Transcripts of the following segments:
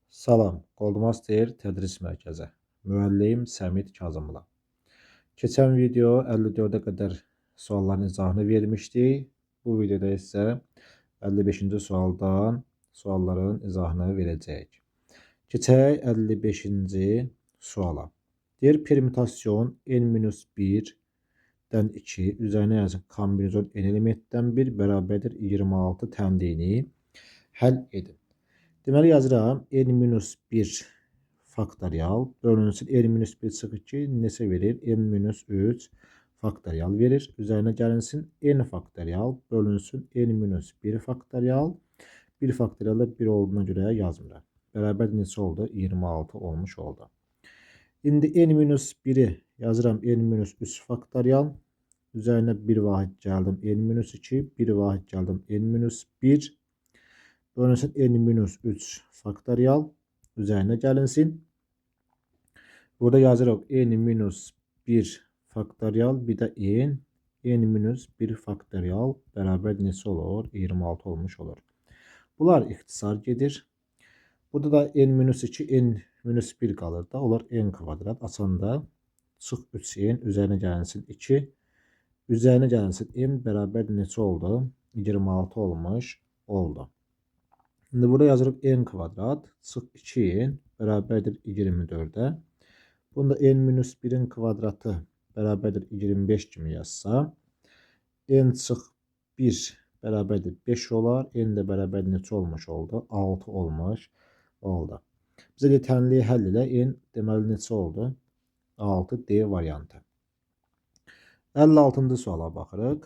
Salam, Goldmaster Tədris Mərkəzi. Müəllim Səmid Kazımlı. Keçən video 54-ə qədər sualların izahını vermişdik. Bu videoda isə 55-ci sualdan sualların izahını verəcəyik. Keçək 55-ci suala. Deyir, permutasyon n-1-dən 2 üzərinə yazın kombinizon n elementdən 1 bərabərdir 26 tənliyini həll edin. Deməli yazıram n-1 faktorial bölünsün n-1 çıx 2 neçə verir? n-3 faktorial verir. Üzərinə gəlinsin n faktorial bölünsün n-1 faktorial. 1 faktorial da 1 olduğuna görə yazmıram. Bərabər neçə oldu? 26 olmuş oldu. İndi n-1-i yazıram n-3 faktorial. Üzərinə 1 vahid gəldim n-2, 1 vahid gəldim n-1. Bölünsün n-3 faktorial. Üzərinə gəlinsin. Burada yazırıq n-1 faktorial, bir də n. n-1 faktorial bərabər neçə olur? 26 olmuş olur. Bunlar ixtisar gedir. Burada da n-2, n-1 qalır da. Olur n kvadrat. Açanda çıx 3n, üzərinə gəlinsin 2. Üzərinə gəlinsin n bərabər neçə oldu? 26 olmuş oldu. İndi burada yazırıq n kvadrat çıx 2n bərabərdir 24-ə. Bunda n-1-in kvadratı bərabərdir 25 kimi yazsam, n çıx 1 bərabərdir 5 olar. N də bərabər neçə olmuş oldu? 6 olmuş oldu. Bizə də tənliyi həll elə n deməli neçə oldu? 6 D variantı. 56-cı suala baxırıq.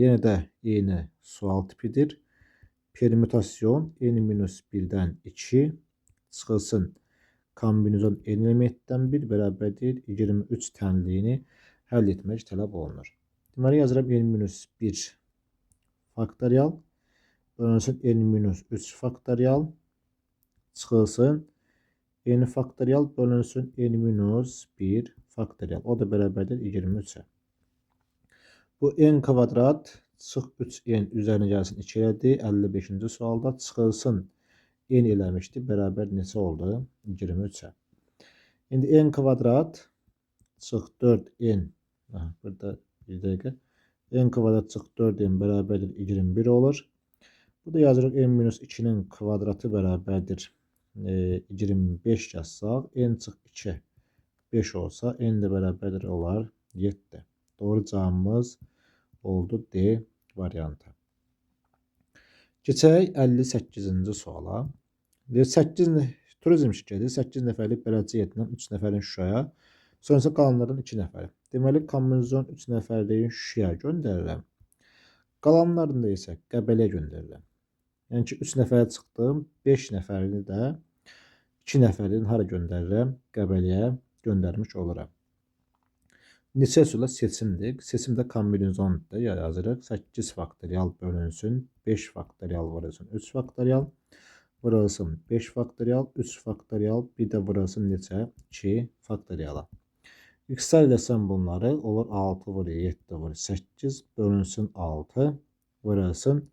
Yenə də eyni sual tipidir. Permutasyon n-1-dən 2 çıxılsın kombinizon n elementdən 1 bərabərdir 23 tənliyini həll etmək tələb olunur. Deməli yazıram n-1 faktorial bölünsün n-3 faktorial çıxılsın n faktorial bölünsün n-1 faktorial. O da bərabərdir 23-ə. Bu n kvadrat çıx 3n üzərinə gəlsin 2 elədi. 55-ci sualda çıxılsın n eləmişdi. Bərabər neçə oldu? 23-ə. İndi n kvadrat çıx 4n. Aha, burada bir dəqiqə. N kvadrat çıx 4n bərabərdir 21 olur. Bu da yazırıq n-2-nin kvadratı bərabərdir 25 yazsaq, n çıx 2 5 olsa, n də bərabərdir olar 7. Doğru cavabımız oldu D variantı. Keçək 58-ci suala. Deyir, 8 turizm şirkəti 8 nəfərlik bələdçi heyətindən 3 nəfərin Şuşaya, sonra isə qalanlardan 2 nəfəri. Deməli, kombinizon 3 nəfərliyin Şuşaya göndərirəm. Qalanlarını da isə Qəbələyə göndərirəm. Yəni ki, 3 nəfərə çıxdım, 5 nəfərini də 2 nəfərini hara göndərirəm? Qəbələyə göndərmiş oluram. Neçə üsulla seçimdir? Seçim də kombinizondur. Yazırıq. 8 faktorial bölünsün 5 faktorial vurulsun 3 faktorial vurulsun 5 faktorial 3 faktorial bir də vurulsun neçə? 2 faktoriala. İxtisar eləsəm bunları olur 6 vur 7 vur 8 bölünsün 6 vurulsun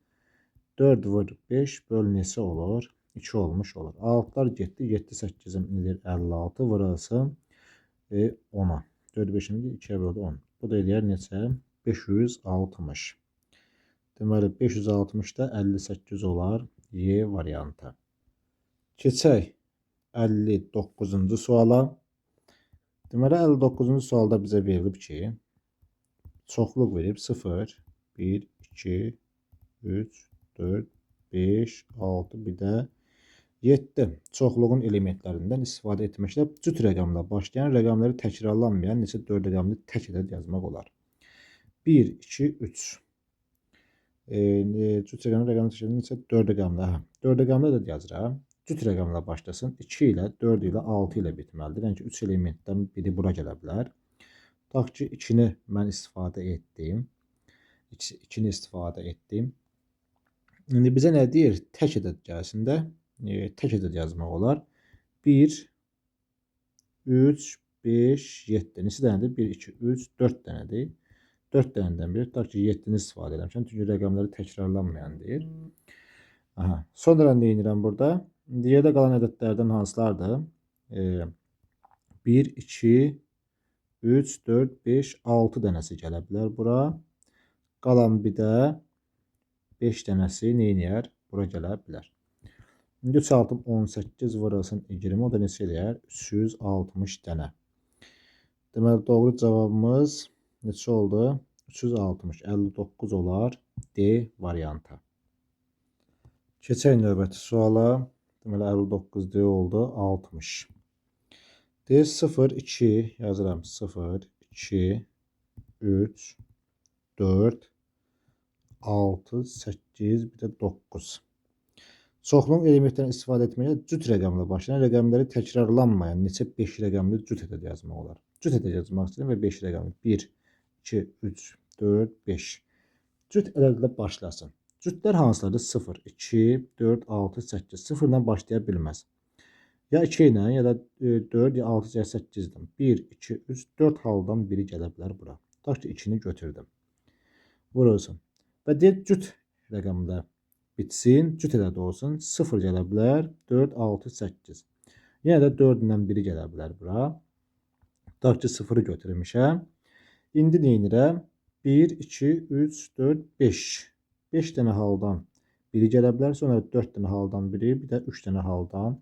4 vur 5 böl neçə olur? 2 olmuş olur. 6'lar getdi. 7 8-im edir 56 vurulsun 10-a. 4 5-in 2-yə böldü 10. Bu da eləyər neçə? 560. Deməli 560-da 58 olar Y variantı. Keçək 59-cu suala. Deməli 59-cu sualda bizə verilib ki, çoxluq verib 0, 1, 2, 3, 4, 5, 6, bir də 7 çoxluğun elementlərindən istifadə etməklə cüt rəqəmlə başlayan rəqəmləri təkrarlanmayan neçə 4 rəqəmli tək ədəd yazmaq olar. 1, 2, 3. Cüt rəqəmli rəqəmli təkrarlayan neçə 4 rəqəmli. Hə, 4 rəqəmli ədəd yazıram. Cüt rəqəmlə başlasın. 2 ilə, 4 ilə, 6 ilə bitməlidir. Yəni ki, 3 elementdən biri bura gələ bilər. Tutaq ki, 2-ni mən istifadə etdim. 2-ni istifadə etdim. İndi bizə nə deyir? Tək ədəd gəlsin də. Tək ədəd yazmaq olar. 1, 3, 5, 7. Neçə dənədir? 1, 2, 3, 4 dənədir. 4 dənədən biri. Tutaq ki, 7-ni istifadə eləmişəm. Çünki rəqəmləri təkrarlanmayan deyir. Aha. Sonra nə edirəm burada? İndi yerdə qalan ədədlərdən hansılardır? 1, 2, 3, 4, 5, 6 dənəsi gələ bilər bura. Qalan bir də 5 dənəsi neynəyər? Bura gələ bilər. İndi 3, 6, 18 vurulsun 20, o da neçə eləyər? 360 dənə. Deməli, doğru cavabımız neçə oldu? 360, 59 olar D variantı. Keçək növbəti suala. Deməli, 59 D oldu, 60. D 0, 2 yazıram. 0, 2, 3, 4, 6, 8, bir də 9. Çoxluğun elementlərindən istifadə etməklə cüt rəqəmlə başlayan rəqəmləri təkrarlanmayan neçə 5 rəqəmli cüt ədəd yazmaq olar. Cüt ədəd yazmaq istəyirəm və 5 rəqəmli. 1, 2, 3, 4, 5. Cüt ədədlə başlasın. Cütlər hansılardır? 0, 2, 4, 6, 8. 0 ilə başlaya bilməz. Ya 2 ilə, ya da 4, ya 6, ya 8 ilə. 1, 2, 3, 4 haldan biri gələ bilər bura. Tutaq ki, 2-ni götürdüm. Vurulsun. Və deyir, cüt rəqəmdə bitsin, cüt ədəd olsun. 0 gələ bilər, 4, 6, 8. Yenə də 4 ilə biri gələ bilər bura. Tutaq ki, 0-ı götürmüşəm. İndi neynirəm? 1, 2, 3, 4, 5. 5 dənə haldan biri gələ bilər. Sonra 4 dənə haldan biri, bir də 3 dənə haldan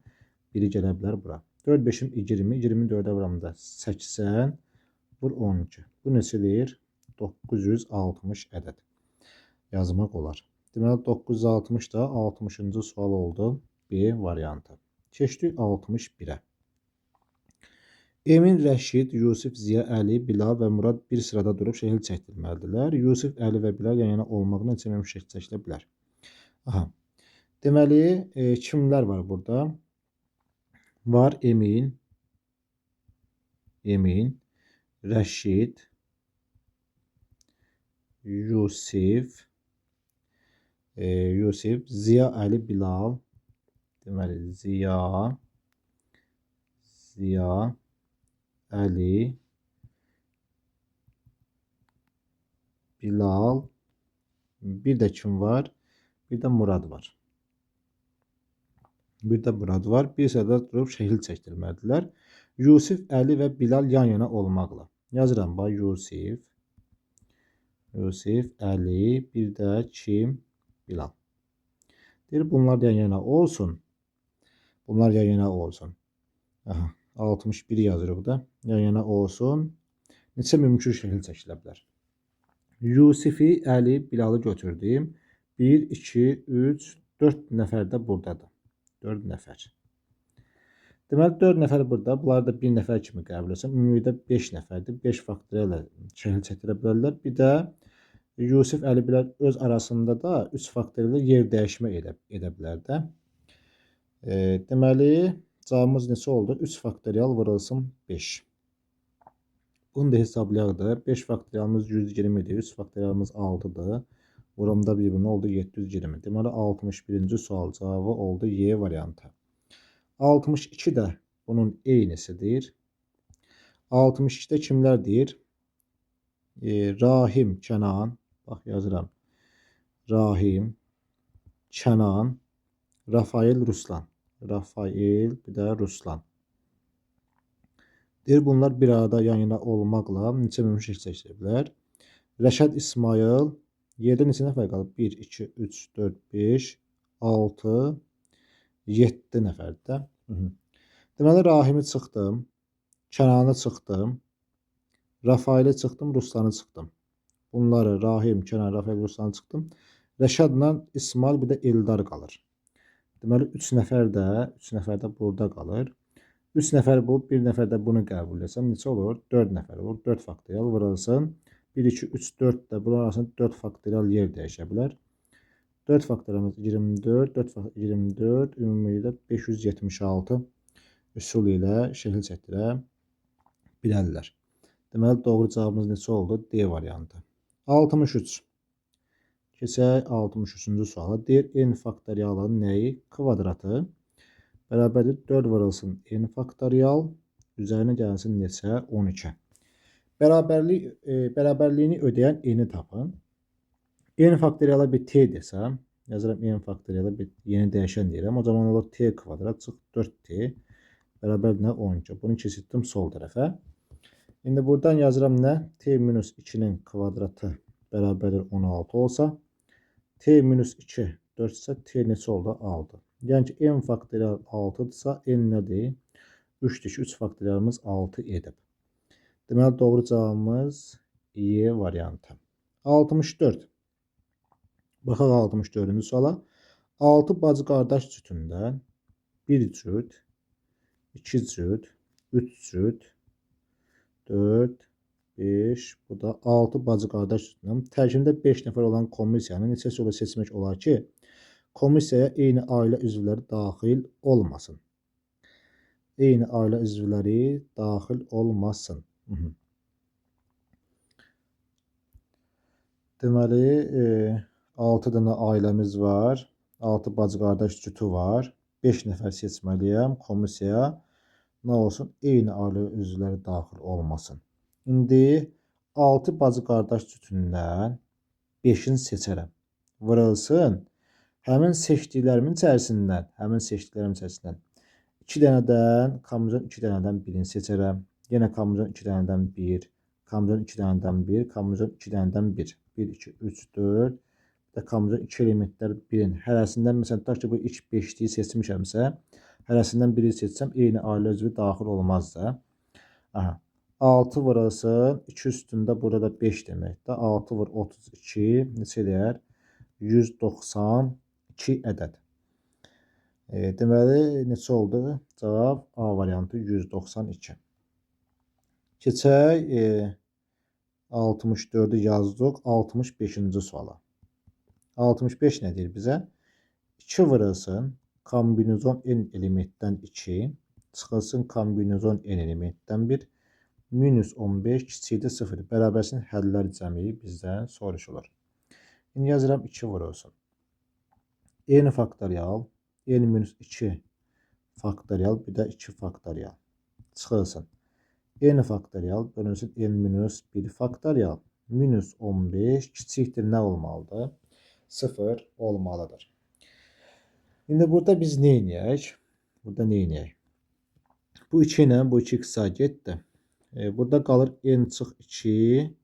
biri gələ bilər bura. 4, 5-im 20, 24-ə vuramda 80, vur 12. Bu neçə eləyir? 960 ədəd yazmaq olar. Deməli, 960 da 60-cı sual oldu. B variantı. Keçdik 61-ə. Emin, Rəşid, Yusif, Ziya, Əli, Bilal və Murad bir sırada durub şəkil çəkdirməlidirlər. Yusif, Əli və Bilal yan-yana olmaqla neçə mümkün şəkil çəkilə bilər? Aha. Deməli, kimlər var burada? Var Emin, Rəşid, Yusif, Ziya, Əli, Bilal. Deməli, Ziya, Əli, Bilal. Bir də kim var? Bir də Murad var. Bir sırada durub şəkil çəkdirməlidirlər. Yusif, Əli və Bilal yan-yana olmaqla. Yazıram, bax, Yusif, Əli, bir də kim? Bilal. Deyir, bunlar yan-yana olsun. Aha, 61 yazırıq da. Yan-yana olsun. Neçə mümkün şəkil çəkilə bilər? Yusifi, Əli, Bilalı götürdüm. 1, 2, 3, 4 nəfər də buradadır. 4 nəfər. Deməli, 4 nəfər burada. Bunları da 1 nəfər kimi qəbul etsəm. Ümumilikdə 5 nəfərdir. 5 faktorial şəkil çəkdirə bilərlər. Bir də Yusif, Əli, Bilal öz arasında da 3 faktorial yer dəyişmə edə bilər də. Deməli, cavabımız neçə oldu? 3 faktorial vurulsun 5. Bunu da hesablayaq da. 5 faktorialımız 120-dir. 3 faktorialımız 6-dır. Vurumda bir-birinə oldu 720. Deməli, 61-ci sual cavabı oldu Y variantı. 62 də bunun eynisidir. 62-də kimlər deyir? Rahim, Kənan. Bax, yazıram. Rahim, Kənan, Rafael, Ruslan. Rafael, bir də Ruslan. Deyir, bunlar bir arada yan-yana olmaqla neçə mümkün şəkil çəkilə bilər? Rəşad, İsmail. Yerdə neçə nəfər qalıb? 1, 2, 3, 4, 5, 6, 7 nəfərdir də. Deməli, Rahimi çıxdım, Kənanı çıxdım, Rafaeli çıxdım, Ruslanı çıxdım. Bunları Rahim, Kənan, Rafael, Ruslanı çıxdım. Rəşadla İsmail, bir də Eldar qalır. Deməli, 3 nəfər də burada qalır. 3 nəfər bu, 1 nəfər də bunu qəbul etsəm neçə olur? 4 nəfər olur. 4 faktorial vurulsun. 1, 2, 3, 4 də bunun arasında 4 faktorial yer dəyişə bilər. 4 faktorialımız 24, 4 faktorial 24, ümumilikdə 576 üsul ilə şəkil çəkdirə bilərlər. Deməli, doğru cavabımız neçə oldu? D variantı. 63. Keçək 63-cü suala. Deyir, n faktorialın nəyi? Kvadratı bərabərdir 4 vurulsun n faktorial üzərinə gəlsin neçə? 12. Bərabərliyini ödəyən n-i tapın. N faktoriala bir t desəm, Yazıram n faktorialı bir yeni dəyişən deyirəm. O zaman olur t kvadrat çıx 4t bərabər nə? 12. Bunu keçirtdim sol tərəfə. İndi buradan yazıram nə? T minus 2-nin kvadratı bərabərdir 16 olsa, t minus 2 4 isə t neçə oldu? 6. Yəni ki, n faktorial 6-dırsa, n nədir? 3-dür ki, 3 faktorialımız 6 edib. Deməli, doğru cavabımız E variantı. 64. Baxaq 64-cü suala. 6 bacı qardaş cütündən 1 cüt, 2 cüt, 3 cüt, 4, 5, bu da 6 bacı qardaş cütündən tərkibində 5 nəfər olan komissiyanı neçəsi yola seçmək olar ki, komissiyaya eyni ailə üzvləri daxil olmasın. Eyni ailə üzvləri daxil olmasın. Deməli, 6 dənə ailəmiz var. 6 bacı qardaş cütü var. 5 nəfər seçməliyəm komissiyaya. Nə olsun? Eyni ailə üzvləri daxil olmasın. İndi 6 bacı qardaş cütündən 5-ini seçərəm. Vurulsun. Həmin seçdiklərimin içərisindən, 2 dənədən, kombinasyon 2 dənədən birini seçərəm. Yenə kombinasyon 2 dənədən 1, kombinasyon 2 dənədən 1, kombinasyon 2 dənədən 1. 1, 2, 3, 4. Bir də kombinasyon 2 elementlər 1-in. Hərəsindən, məsələn, tutaq ki, bu ilk 5-liyi seçmişəmsə, hərəsindən biri seçsəm, eyni ailə üzvü daxil olmaz da. Aha. 6 vurulsun, 2 üstündə burada da 5 deməkdir. 6 vur 32, neçə eləyər? 192 ədəd. Deməli, neçə oldu? Cavab A variantı 192. Keçək, 64-ü yazdıq, 65-ci suala. 65 nə deyir bizə? 2 vurulsun, kombinizon n elementdən 2, çıxılsın kombinizon n elementdən 1, minus 15 kiçikdir 0. Bərabərsin həllər cəmi bizdən soruşulur. İndi yazıram 2 vurulsun. N faktorial, n minus 2 faktorial, bir də 2 faktorial. Çıxılsın. N faktorial bölünsün n minus 1 faktorial. Minus 15 kiçikdir nə olmalıdır? 0 olmalıdır. İndi burada biz nə edək? Burada nə edək? Bu 2 ilə bu 2 qısa getdi. Burada qalır n çıx 2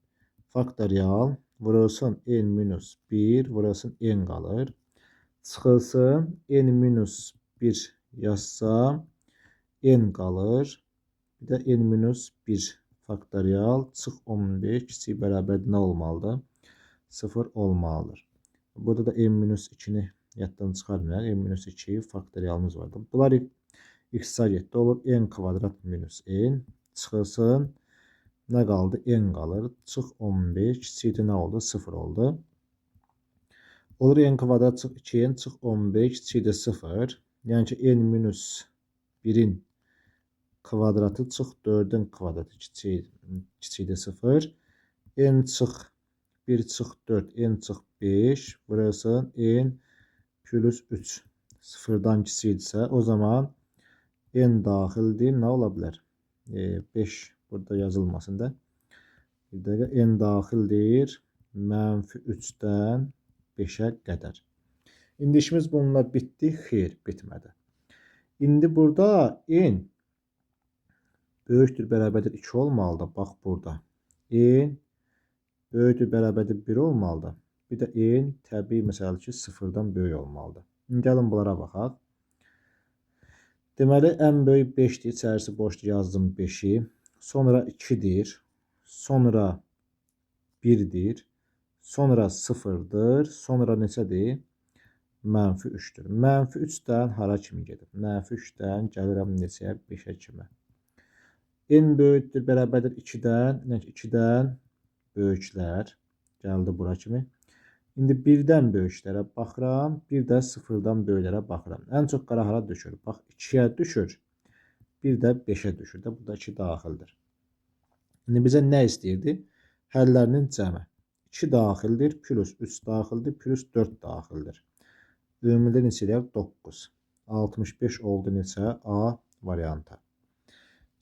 faktorial vurulsun n minus 1 vurulsun n qalır. Çıxılsın n minus 1 yazsam n qalır. Bir də n minus 1 faktorial çıx 15 kiçik bərabər nə olmalıdır? 0 olmalıdır. Burada da n minus 2-ni yaddan çıxarmayaq. N minus 2 faktorialımız vardır. Bunlar x-a getdi. Olur n kvadrat minus n. Çıxılsın. Nə qaldı? N qalır. Çıx 15. Kiçikdə nə oldu? 0 oldu. Olur n kvadrat çıx 2n çıx 15 kiçikdə 0. Yəni ki n minus 1-in kvadratı çıx 4-ün kvadratı kiçikdə 0. N çıx 1 çıx 4, n çıx 5 vurulsun n plus 3. Sıfırdan kiçikdirsə o zaman n daxildir. Nə ola bilər? 5 burada yazılmasın da. Bir dəqiqə n daxildir. Mənfi 3-dən 5-ə qədər. İndi işimiz bununla bitdi. Xeyr, bitmədi. İndi burada n böyükdür, bərabərdir 2 olmalıdır. Bax burada. N böyükdür, bərabərdir 1 olmalıdır. Bir də n təbii məsələ ki, 0-dan böyük olmalıdır. İndi gəlin bunlara baxaq. Deməli, ən böyük 5-dir. İçərisi boşdur, yazdım 5-i. Sonra 2-dir. Sonra 1-dir. Sonra 0-dır. Sonra neçədir? Mənfi 3-dür. Mənfi 3-dən hara kimi gedib? Mənfi 3-dən gəlirəm neçəyə? 5-ə kimi. N böyükdür, bərabərdir 2-dən. Yəni 2-dən böyüklər gəldi bura kimi. İndi 1-dən böyüklərə baxıram, bir də 0-dan böyüklərə baxıram. Ən çox qara hara düşür? Bax, 2-yə düşür, bir də 5-ə düşür də. Bu da 2 daxildir. İndi bizə nə istəyirdi? Həllərinin cəmi. 2 daxildir, plus 3 daxildir, plus 4 daxildir. Ümumilikdə neçə eləyər? 9. 65 oldu neçə? A variantı.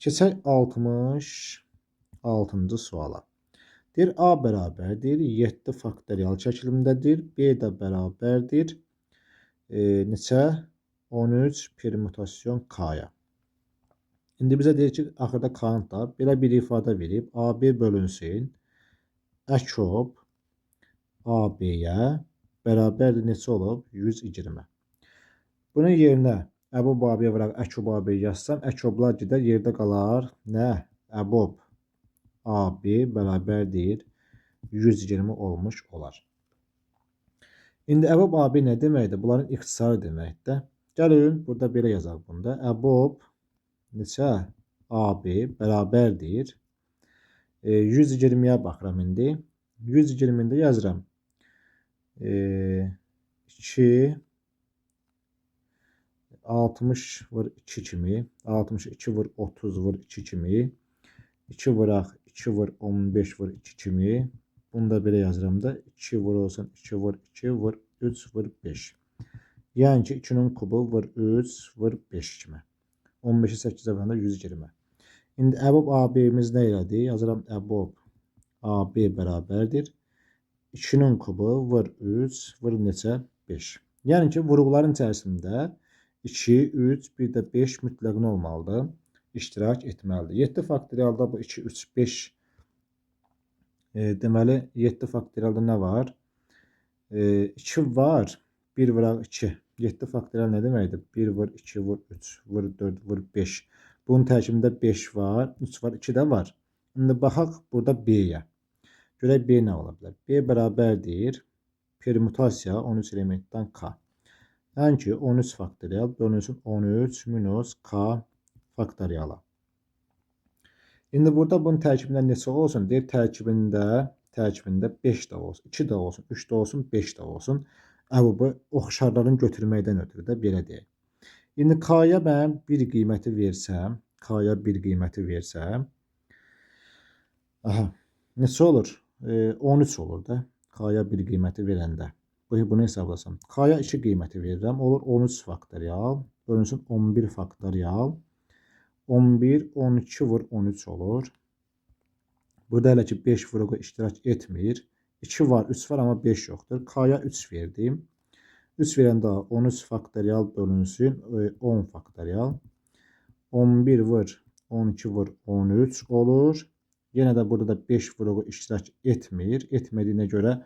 Keçək 66-cı suala. Deyir, A bərabərdir, 7 faktorial şəklindədir, B də bərabərdir, Neçə? 13 permutasyon K-ya. İndi bizə deyir ki, axırda K-nı tap. Belə bir ifadə verib. AB bölünsün. Əkob AB-yə bərabərdir neçə olub? 120. Bunun yerinə əbob AB-yə vuraq, əkob AB yazsam, əkoblar gedər, yerdə qalar. Nə? Əbob AB bərabərdir 120 olmuş olar. İndi əbob AB nə deməkdir? Bunların ixtisarı deməkdir. Gəlin, burada belə yazaq bunda. Əbob neçə? AB bərabərdir. 120-yə baxıram indi. 120-də yazıram. 2 60 vur 2 kimi, 62 vur 30 vur 2 kimi, 2 vuraq 2 vur 15 vur 2 kimi. Bunu da belə yazıram da. 2 vur olsun 2 vur 2 vur 3 vur 5. Yəni ki 2-nin kubu vur 3 vur 5 kimi. 15-i 8-ə vuranda 120. İndi əbob AB-miz nə elədi? Yazıram əbob AB bərabərdir. 2-nin kubu vur 3 vur neçə? 5. Yəni ki vuruqların içərisində 2, 3, bir də 5 mütləq nə olmalıdır? İştirak etməlidir. 7 faktorialda bu 2, 3, 5. Deməli 7 faktorialda nə var? 2 var. 1 vuraq 2. 7 faktorial nə deməkdir? 1 vur 2 vur 3 vur 4 vur 5. Bunun tərkibində 5 var, 3 var, 2 də var. İndi baxaq burada B-yə. Görək B nə ola bilər? B bərabərdir. Permutasiya 13 elementdən K. Yəni ki 13 faktorial bölünsün 13 minus K faktoriala. İndi burada bunun tərkibində neçə olsun? Deyir tərkibində 5 də olsun, 2 də olsun, 3 də olsun, 5 də olsun. Əbobu oxşarların götürməkdən ötürü də belə deyək. İndi K-ya mən bir qiyməti versəm, K-ya bir qiyməti versəm, aha, neçə olur? 13 olur da K-ya bir qiyməti verəndə. Bunu hesablasam. K-ya 2 qiyməti verirəm. Olur 13 faktorial, bölünsün 11 faktorial. 11, 12 vur 13 olur. Burada hələ ki 5 vuruğu iştirak etmir. 2 var, 3 var, amma 5 yoxdur. K-ya 3 verdim. 3 verəndə 13 faktorial bölünsün 10 faktorial. 11 vur 12 vur 13 olur. Yenə də burada da 5 vuruğu iştirak etmir. Etmədiyinə görə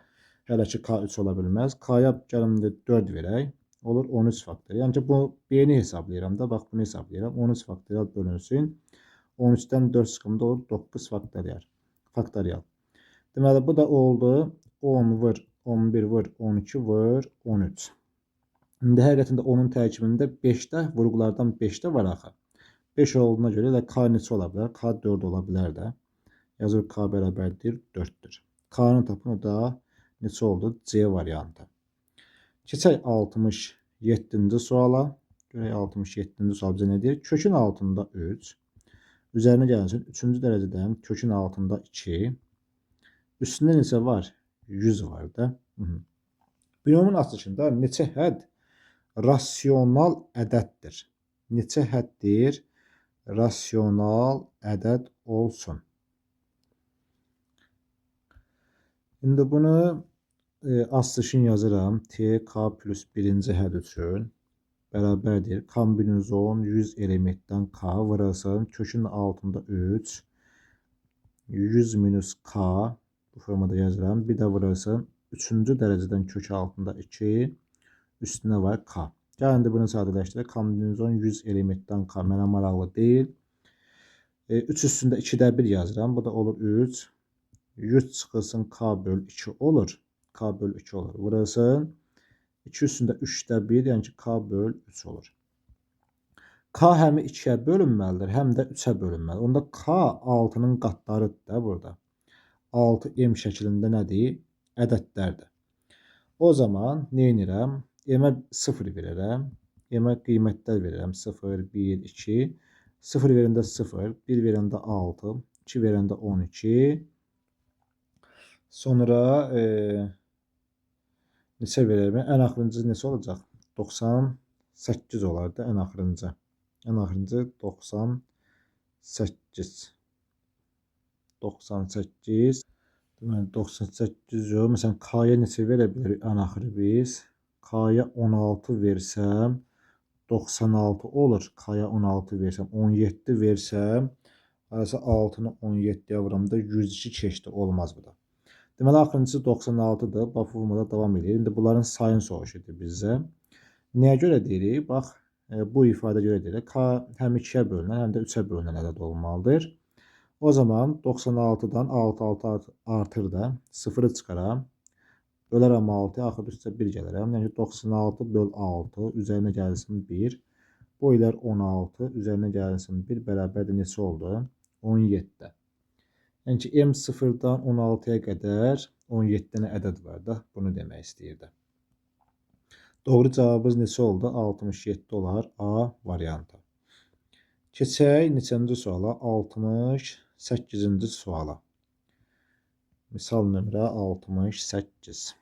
hələ ki K3 ola bilməz. K-ya gəlin 4 verək. Olur 13 faktorial. Yəni ki, bu B-ni hesablayıram da. Bax, bunu hesablayıram. 13 faktorial bölünsün. 13-dən 4 çıxımda olur 9 faktorial. Faktorial. Deməli, bu da oldu 10 vur 11 vur 12 vur 13. İndi həqiqətən də onun tərkibində 5-də, vuruqlardan 5-də var axı. 5 olduğuna görə də K neçə ola bilər? K 4 ola bilər də. Yazır K bərabərdir 4-dür. K-nı tapın, o da neçə oldu? C variantı. Keçək 67-ci suala. Görək 67-ci sual bizə nə deyir? Kökün altında 3. Üzərinə gəlsin 3-cü dərəcədən kökün altında 2. Üstündə neçə var? 100 var da. Binomun açılışında neçə hədd rasional ədəddir? Neçə həddir rasional ədəd olsun? İndi bunu açılışını yazıram. T, K plus 1-ci hədd üçün bərabərdir. Kombinizon 100 elementdən K vurasın. Kökün altında 3. 100 minus K bu formada yazıram. Bir də vurasın. 3-cü dərəcədən kök altında 2. Üstünə var K. Gəlin də bunu sadələşdirək. Kombinizon 100 elementdən K mənə maraqlı deyil. 3 üstündə 2-də 1 yazıram. Bu da olur 3. 100 çıxılsın K böl 2 olur. K böl 2 olur. Vurasın. 2 üstündə 3-də 1, yəni ki K böl 3 olur. K həm 2-yə bölünməlidir, həm də 3-ə bölünməlidir. Onda K 6-nın qatlarıdır da burada. 6M şəklində nədir? Ədədlərdir. O zaman nə edirəm? M-ə 0 verərəm. M-ə qiymətlər verərəm. 0, 1, 2. 0 verəndə 0, 1 verəndə 6, 2 verəndə 12. Sonra neçə verərəm? Ən axırıncı neçə olacaq? 98 olardı ən axırıncı. Ən axırıncı 98. 98. Deməli 98 yox. Məsələn K-ya neçə verə bilərik ən axırı biz? K-ya 16 versəm 96 olur. K-ya 16 versəm 17 versəm, arası 6-nı 17-yə vuramda 102 keçdi. Olmaz bu da. Deməli, axırıncısı 96-dır. Bax, bu formada davam edir. İndi bunların sayını soruşurdu bizə. Nəyə görə deyirik? Bax, bu ifadə görə deyirik. K həm 2-yə bölünən, həm də 3-ə bölünən ədəd olmalıdır. O zaman 96-dan 6, 6 artır da 0-ı çıxaram. Bölərəm 6-ya, axırda üstə 1 gələrəm. Yəni ki, 96 böl 6, üzərinə gəlsin 1. Bu ilər 16, üzərinə gəlsin 1, bərabərdir neçə oldu? 17. Yəni ki, M 0-dan 16-ya qədər 17 dənə ədəd var da, bunu demək istəyirdi. Doğru cavabımız neçə oldu? 67 olar A variantı. Keçək neçənci suala? 68-ci suala. Misal nömrə 68.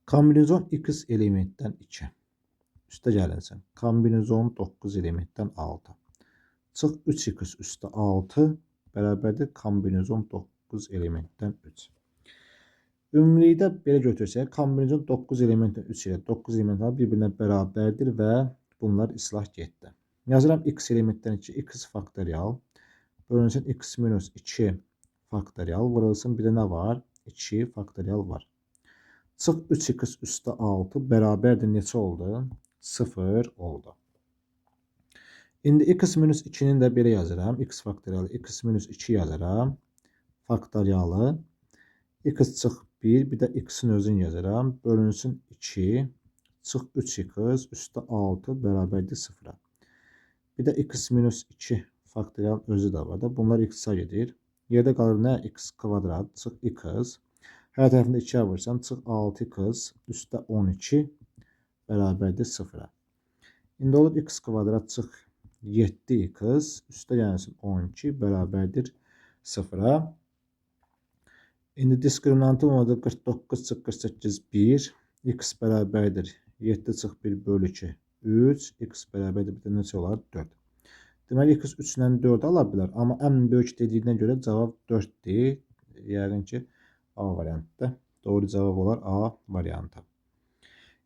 Kombinizon X elementdən 2. Üstə gəlinsin. Kombinizon 9 elementdən 6. Çıx 3x üstə 6 bərabərdir kombinizon 9 elementdən 3. Ümumilikdə belə götürsək, kombinizon 9 elementdən 3 ilə 9 elementlər bir-birinə bərabərdir və bunlar islah getdi. Yazıram x elementdən 2, x faktorial bölünsün x minus 2 faktorial vurulsun. Bir də nə var? 2 faktorial var. Çıx 3x üstə 6 bərabərdir neçə oldu? 0 oldu. İndi x minus 2-nin də belə yazıram. X faktorialı x minus 2 yazıram. Faktorialı x çıx 1, bir də x-in özünü yazıram. Bölünsün 2, çıx 3x üstə 6 bərabərdir 0-a. Bir də x minus 2 faktorial özü də var da. Bunlar x-a gedir. Yerdə qalır nə? X kvadrat çıx x. Hər tərəfində 2-yə vursam çıx 6x üstə 12 bərabərdir 0-a. İndi olur x kvadrat çıx 7x üstə gəlsin 12 bərabərdir 0-a. İndi diskriminantım oldu 49 çıx 48 1. X bərabərdir 7 çıx 1 bölü 2 3. X bərabərdir bir də neçə olar? 4. Deməli x 3 ilə 4 ala bilər. Amma ən böyük dediyinə görə cavab 4-dür. Yəqin ki A variantıdır. Doğru cavab olar A variantı.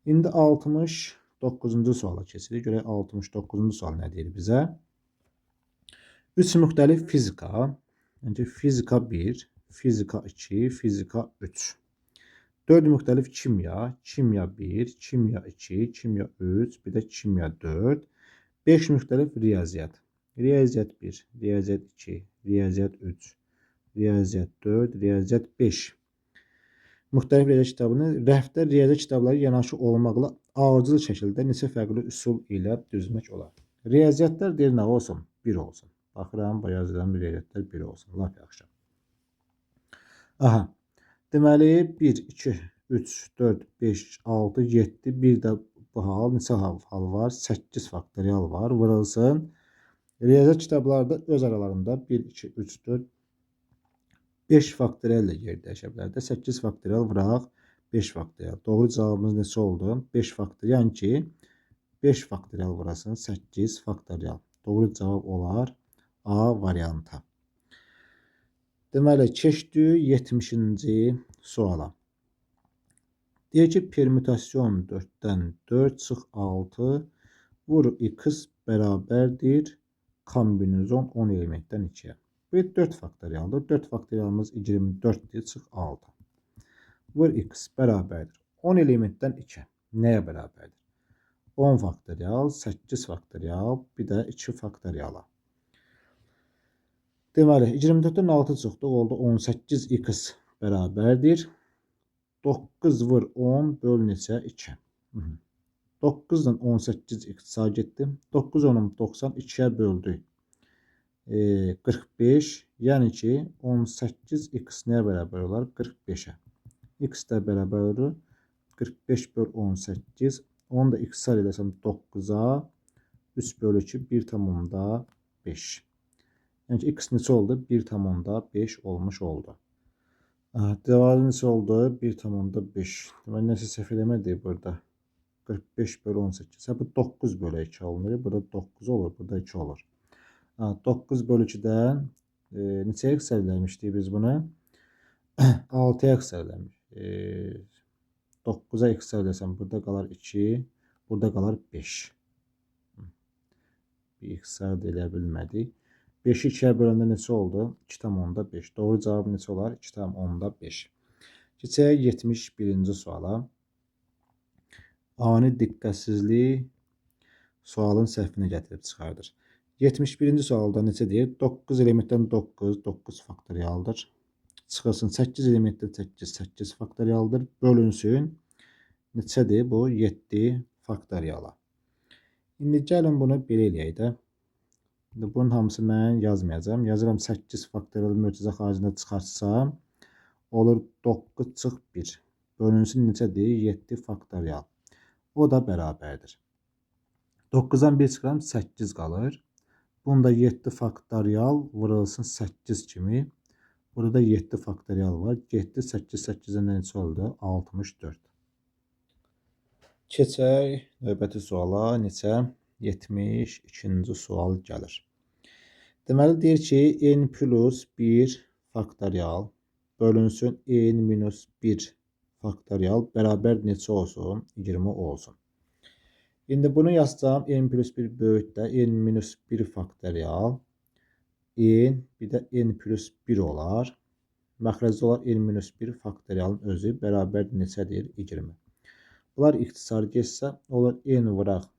İndi 69-cu suala keçirik. Görək 69-cu sual nə deyir bizə? 3 müxtəlif fizika, yəni fizika 1, fizika 2, fizika 3. 4 müxtəlif kimya, kimya 1, kimya 2, kimya 3, bir də kimya 4. 5 müxtəlif riyaziyyat. Riyaziyyat 1, riyaziyyat 2, riyaziyyat 3, riyaziyyat 4, riyaziyyat 5. Müxtəlif riyaziyyat kitabını rəfdə riyaziyyat kitabları yanaşı olmaqla ardıcıl şəkildə neçə fərqli üsul ilə düzmək olar. Riyaziyyatlar deyir nə olsun? 1 olsun. Baxıram, yazıram, riyaziyyatlar 1 olsun. Lap yaxşı. Aha. Deməli 1, 2, 3, 4, 5, 6, 7, bir də bu hal neçə hal var? 8 faktorial var. Vurulsun. Riyaziyyat kitablarda öz aralarında 1, 2, 3, 4, 5 faktorial ilə yer dəyişə bilər də. 8 faktorial vuraq 5 faktorial. Doğru cavabımız neçə oldu? 5 faktorial. Yəni ki 5 faktorial vurasın 8 faktorial. Doğru cavab olar A variantı. Deməli, keçdik 70-ci suala. Deyir ki, permutasyon 4-dən 4 çıx 6 vur x bərabərdir kombinizon 10 elementdən 2-yə. Bu 4 faktorialdır. 4 faktorialımız 24-dir, çıx 6. Vur x bərabərdir 10 elementdən 2. Nəyə bərabərdir? 10 faktorial, 8 faktorial, bir də 2 faktoriala. Deməli, 24-dən 6 çıxdı, oldu 18x bərabərdir. 9 vur 10 böl neçə? 2. 9-dan 18x sağ getdi. 9 10 90 2-yə böldük. 45, yəni ki 18x nəyə bərabər olar? 45-ə. X də bərabər olur 45 böl 18. Onu da x-ər eləsəm 9-a 3 bölü 2 1,5. Yəni ki, x neçə oldu? 1,5 olmuş oldu. Cavabı neçə oldu? 1,5. Deməli, nəsə səhv eləmədik burada. 45 bölü 18. Hə, bu 9 bölü 2 olunur. Burada 9 olur, burada 2 olur. 9 bölü 2-dən neçəyə x eləmişdik biz bunu? 6-ya x eləmiş. 9-a ixtisar eləsəm, burada qalar 2, burada qalar 5. Bir ixtisar da eləyə bilmədik. 5-i 2-yə böləndə neçə oldu? 2,5. Doğru cavab neçə olar? 2,5. Keçək 71-ci suala. Ani diqqətsizlik sualın səhvini gətirib çıxardır. 71-ci sualda neçə deyir? 9 elementdən 9, 9 faktorialdır. Çıxılsın 8 elementdən 8, 8 faktorialdır. Bölünsün. Neçədir bu? 7 faktoriala. İndi gəlin bunu belə eləyək də. İndi bunun hamısı mən yazmayacağam. Yazıram 8 faktorial mötərizə xaricində çıxartsam, olur 9 çıx 1. Bölünsün neçədir? 7 faktorial. O da bərabərdir. 9-dan 1 çıxıram, 8 qalır. Bunda 7 faktorial vurulsun 8 kimi. Burada 7 faktorial var. Getdi 8, 8-dən də neçə oldu? 64. Keçək növbəti suala. Neçə? 72-ci sual gəlir. Deməli, deyir ki, n plus 1 faktorial bölünsün n minus 1 faktorial bərabər neçə olsun? 20 olsun. İndi bunu yazsam, n plus 1 böyük də n minus 1 faktorial n, bir də n plus 1 olar. Məxrəcdə olar n minus 1 faktorialın özü bərabər neçədir? 20. Bunlar ixtisar getsə, olur n vuraq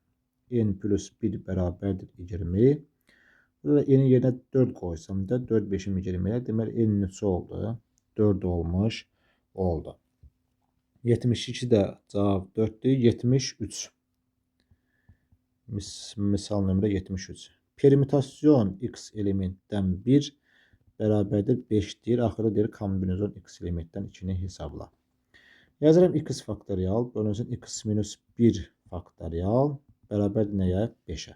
n plus 1 bərabərdir 20. Burada da n-in yerinə 4 qoysam da 4, 5-im 20 elə. Deməli, n neçə oldu? 4 olmuş oldu. 72 də cavab 4-dür. 73. Misal nömrə 73. Permutasyon x elementdən 1 bərabərdir 5 deyir. Axırda deyir kombinizon x elementdən 2-ni hesabla. Yazıram x faktorial bölünsün x minus 1 faktorial bərabərdir nəyə? 5-ə.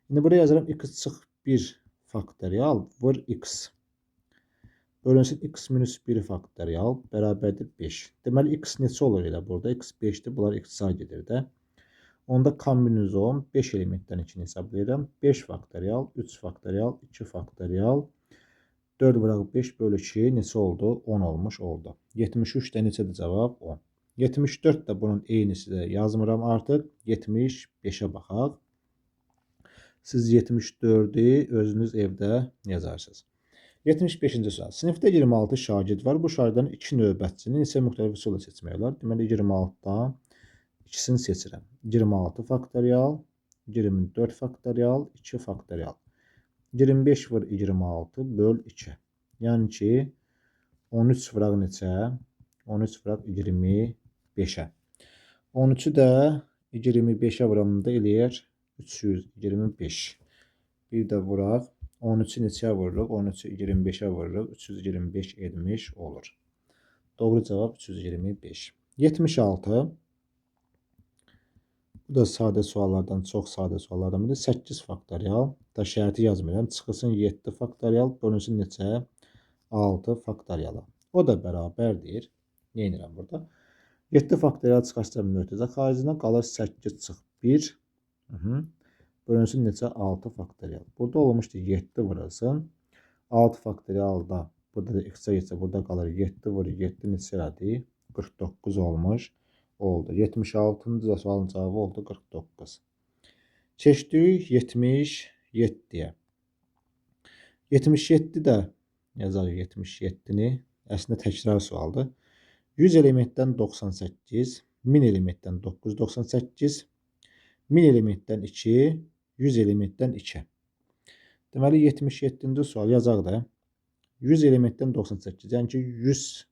İndi buraya yazıram x çıx 1 faktorial vur x bölünsün x minus 1 faktorial bərabərdir 5. Deməli x neçə olur elə burada? X 5-dir. Bunlar ixtisar gedir də. Onda kombinizon 5 elementdən 2-ni hesablayıram. 5 faktorial, 3 faktorial, 2 faktorial, 4 vuraq 5 bölü 2 neçə oldu? 10 olmuş oldu. 73 də neçədir cavab? 10. 74 də bunun eynisi də yazmıram artıq. 75-ə baxaq. Siz 74-ü özünüz evdə yazarsınız. 75-ci sual. Sinifdə 26 şagird var. Bu şagirdlərin 2 növbətçini neçə müxtəlif üsulla seçmək olar? Deməli 26-dan ikisini seçirəm. 26 faktorial, 24 faktorial, 2 faktorial. 25 vur 26 böl 2. Yəni ki, 13 vuraq neçə? 13 vuraq 25-ə. 13-ü də 25-ə vuranda eləyər 325. Bir də vuraq. 13-ü neçəyə vururuq? 13-ü 25-ə vururuq. 325 etmiş olur. Doğru cavab 325. 76. Bu da sadə suallardan, çox sadə suallardan biri. 8 faktorial. Da şərti yazmıram. Çıxılsın 7 faktorial, bölünsün neçə? 6 faktoriala. O da bərabərdir. Nə edirəm burada? 7 faktorial çıxarsam mötərizə xaricindən qalır 8 çıx 1. Bölünsün neçə? 6 faktorial. Burada olmuşdu 7 vurulsun. 6 faktorial da burada da x-ə getsə burada qalır 7 vur 7 neçə elədi? 49 olmuş oldu. 76-cı da sualın cavabı oldu 49. Keçdik 77-yə. 77 də yazarıq 77-ni. Əslində təkrar sualdır. 100 elementdən 98, 1000 elementdən 998, 1000 elementdən 2, 100 elementdən 2. Deməli 77-ci sual yazaq da. 100 elementdən 98, yəni ki 100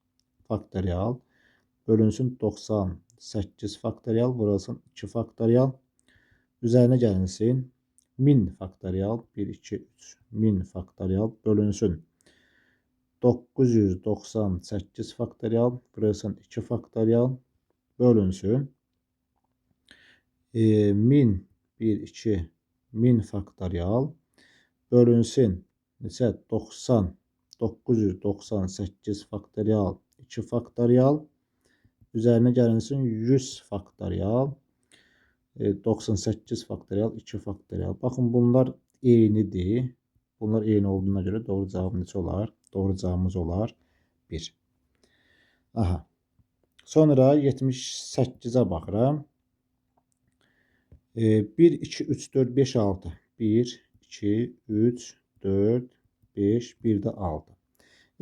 faktorial bölünsün 98 faktorial vurulsun 2 faktorial. Üzərinə gəlinsin 1000 faktorial 1, 2, 3, 1000 faktorial bölünsün 998 faktorial vurulsun 2 faktorial bölünsün 1000 1, 2, 1000 faktorial bölünsün neçə? 90 998 faktorial 2 faktorial üzərinə gəlinsin 100 faktorial 98 faktorial 2 faktorial. Baxın bunlar eynidir. Bunlar eyni olduğuna görə doğru cavab neçə olar? Doğru cavabımız olar 1. Aha. Sonra 78-ə baxıram. 1, 2, 3, 4, 5, 6. 1, 2, 3, 4, 5, 1 də 6.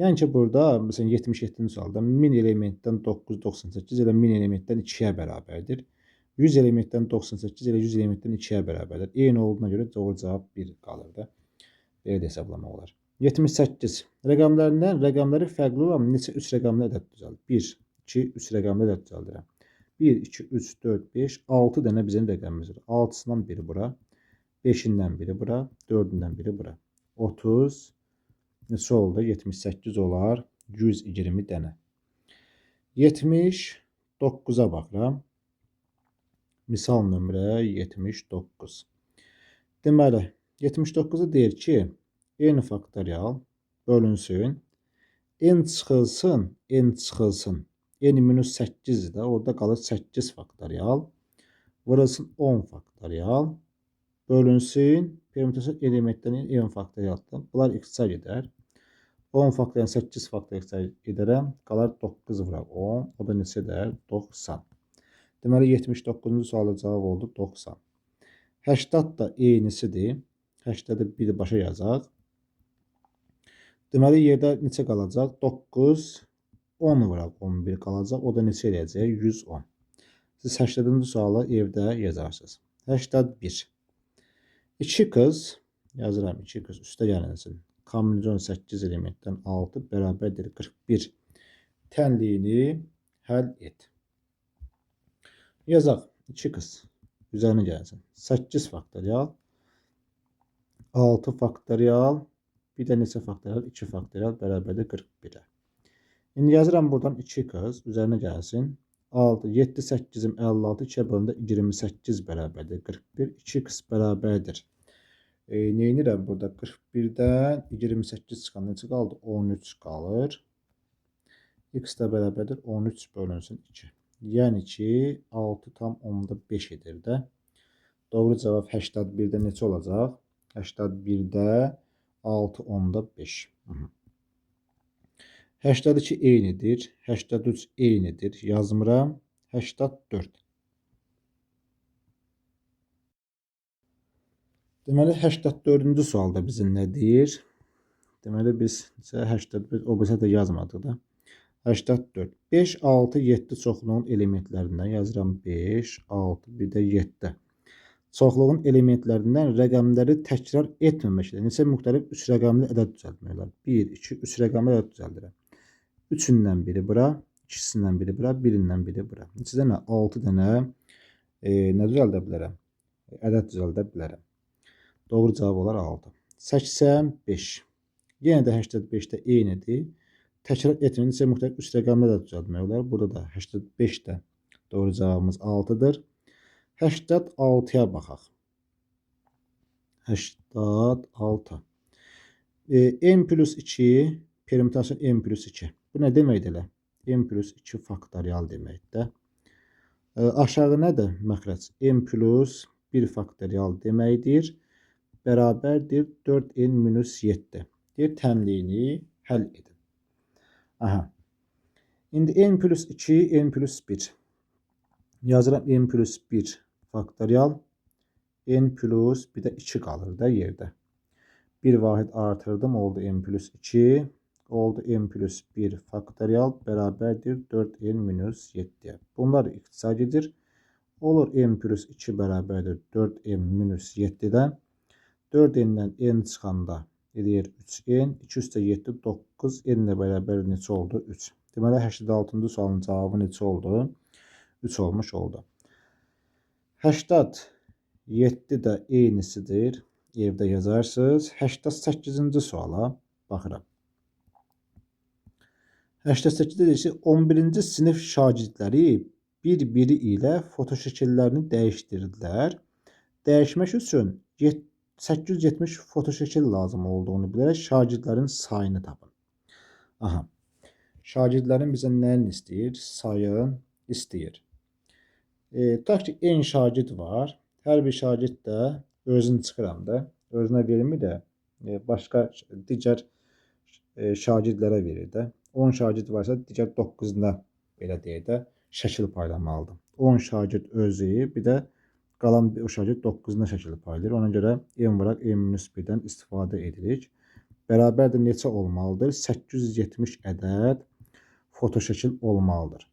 Yəni ki, burada, məsələn, 77-ci sualda 1000 elementdən 998 elə 1000 elementdən 2-yə bərabərdir. 100 elementdən 98 elə 100 elementdən 2-yə bərabərdir. Eyni olduğuna görə doğru cavab 1 qalır da. Belə də hesablamaq olar. 78. Rəqəmlərindən rəqəmləri fərqli olan neçə 3 rəqəmli ədəd düzəldir? 1, 2, 3 rəqəmli ədəd düzəldirəm. 1, 2, 3, 4, 5, 6 dənə bizim rəqəmimiz var. 6-sından biri bura, 5-indən biri bura, 4-ündən biri bura. 30, neçə oldu? 78 olar, 120 dənə. 79-a baxıram. Misal nömrə 79. Deməli, 79-da deyir ki, n faktorial bölünsün, n çıxılsın, n çıxılsın. N minus 8-dir də, orada qalır 8 faktorial, vurulsun 10 faktorial, bölünsün, permutasyon elementlərin n faktorialdır. Bunlar x-a gedər. 10 faktorial 8 faktorial x-a gedərəm, qalar 9 vuraq 10, o da neçə edər? 90. Deməli, 79-cu sualda cavab oldu 90. 80 da eynisidir. 80-də birbaşa yazaq. Deməli, yerdə neçə qalacaq? 9, 10 vuraq 11 qalacaq. O da neçə eləyəcək? 110. Siz 80-ci sualı evdə yazarsınız. 81. 2 qız, yazıram 2 qız, üstə gəlinsin. Kombinasyon 8 elementdən 6 bərabərdir 41. Tənliyini həll et. Yazaq 2 qız, üzərinə gəlsin. 8 faktorial, 6 faktorial, bir də neçə faktorial? 2 faktorial bərabərdir 41-ə. İndi yazıram buradan 2 qız, üzərinə gəlsin. 6, 7, 8-im 56, 2-yə bölündə 28 bərabərdir 41, 2 qız bərabərdir. Neynirəm burada? 41-dən 28 çıxan neçə qaldı? 13 qalır. X də bərabərdir 13 bölünsün 2. Yəni ki, 6,5 edir də. Doğru cavab 81-də neçə olacaq? 81-də 6,5. 82 eynidir. 83 eynidir. Yazmıram. 84. Deməli, 84-cü sualda bizim nə deyir? Deməli, biz 81, o bizə də yazmadıq da. 84. 5, 6, 7 çoxluğun elementlərindən yazıram 5, 6, bir də 7. Çoxluğun elementlərindən rəqəmləri təkrar etməməklə neçə müxtəlif 3 rəqəmli ədəd düzəltmək olar? 1, 2, 3 rəqəmli ədəd düzəldirəm. 3-ündən biri bura, 2-sindən biri bura, 1-indən biri bura. Neçə dənə? 6 dənə nə düzəldə bilərəm? Ədəd düzəldə bilərəm. Doğru cavab olar 6. 85. Yenə də 85-də eynidir. Təkrar etməyən neçə müxtəlif 3 rəqəmli ədəd düzəltmək olar. Burada da 85-də doğru cavabımız 6-dır. 86-ya baxaq. 86. N plus 2, permutasyon N plus 2. Bu nə deməkdir elə? N plus 2 faktorial deməkdir. Aşağı nədir məxrəc? N plus 1 faktorial deməkdir. Bərabərdir 4N minus 7. Deyir, tənliyini həll edin. Aha. İndi N plus 2, N plus 1. Yazıram N plus 1 faktorial. N plus bir də 2 qalır da yerdə. Bir vahid artırdım, oldu N plus 2. Oldu N plus 1 faktorial bərabərdir 4N minus 7-yə. Bunlar ixtisar gedir. Olur N plus 2 bərabərdir 4N minus 7-dən. 4N-dən N çıxanda eləyir 3N. 2 üstə 7, 9. N ilə bərabər neçə oldu? 3. Deməli, 86-cı sualın cavabı neçə oldu? 3 olmuş oldu. 87 də eynisidir. Evdə yazarsınız. 88-ci suala baxıram. 88-də deyir ki, 11-ci sinif şagirdləri bir-biri ilə fotoşəkillərini dəyişdirdilər. Dəyişmək üçün 870 fotoşəkil lazım olduğunu bilərək şagirdlərin sayını tapın. Aha. Şagirdlərin bizə nəyini istəyir? Sayın istəyir. Tutaq ki, N şagird var. Hər bir şagird də özünü çıxıram da. Özünə vermir də başqa digər şagirdlərə verir də. 10 şagird varsa digər 9-una belə deyək də. şəkil paylamalıdır. 10 şagird özü, bir də qalan o şagird 9-una şəkil paylayır. Ona görə n vuraq n minus 1-dən istifadə edirik. Bərabərdir neçə olmalıdır? 870 ədəd fotoşəkil olmalıdır.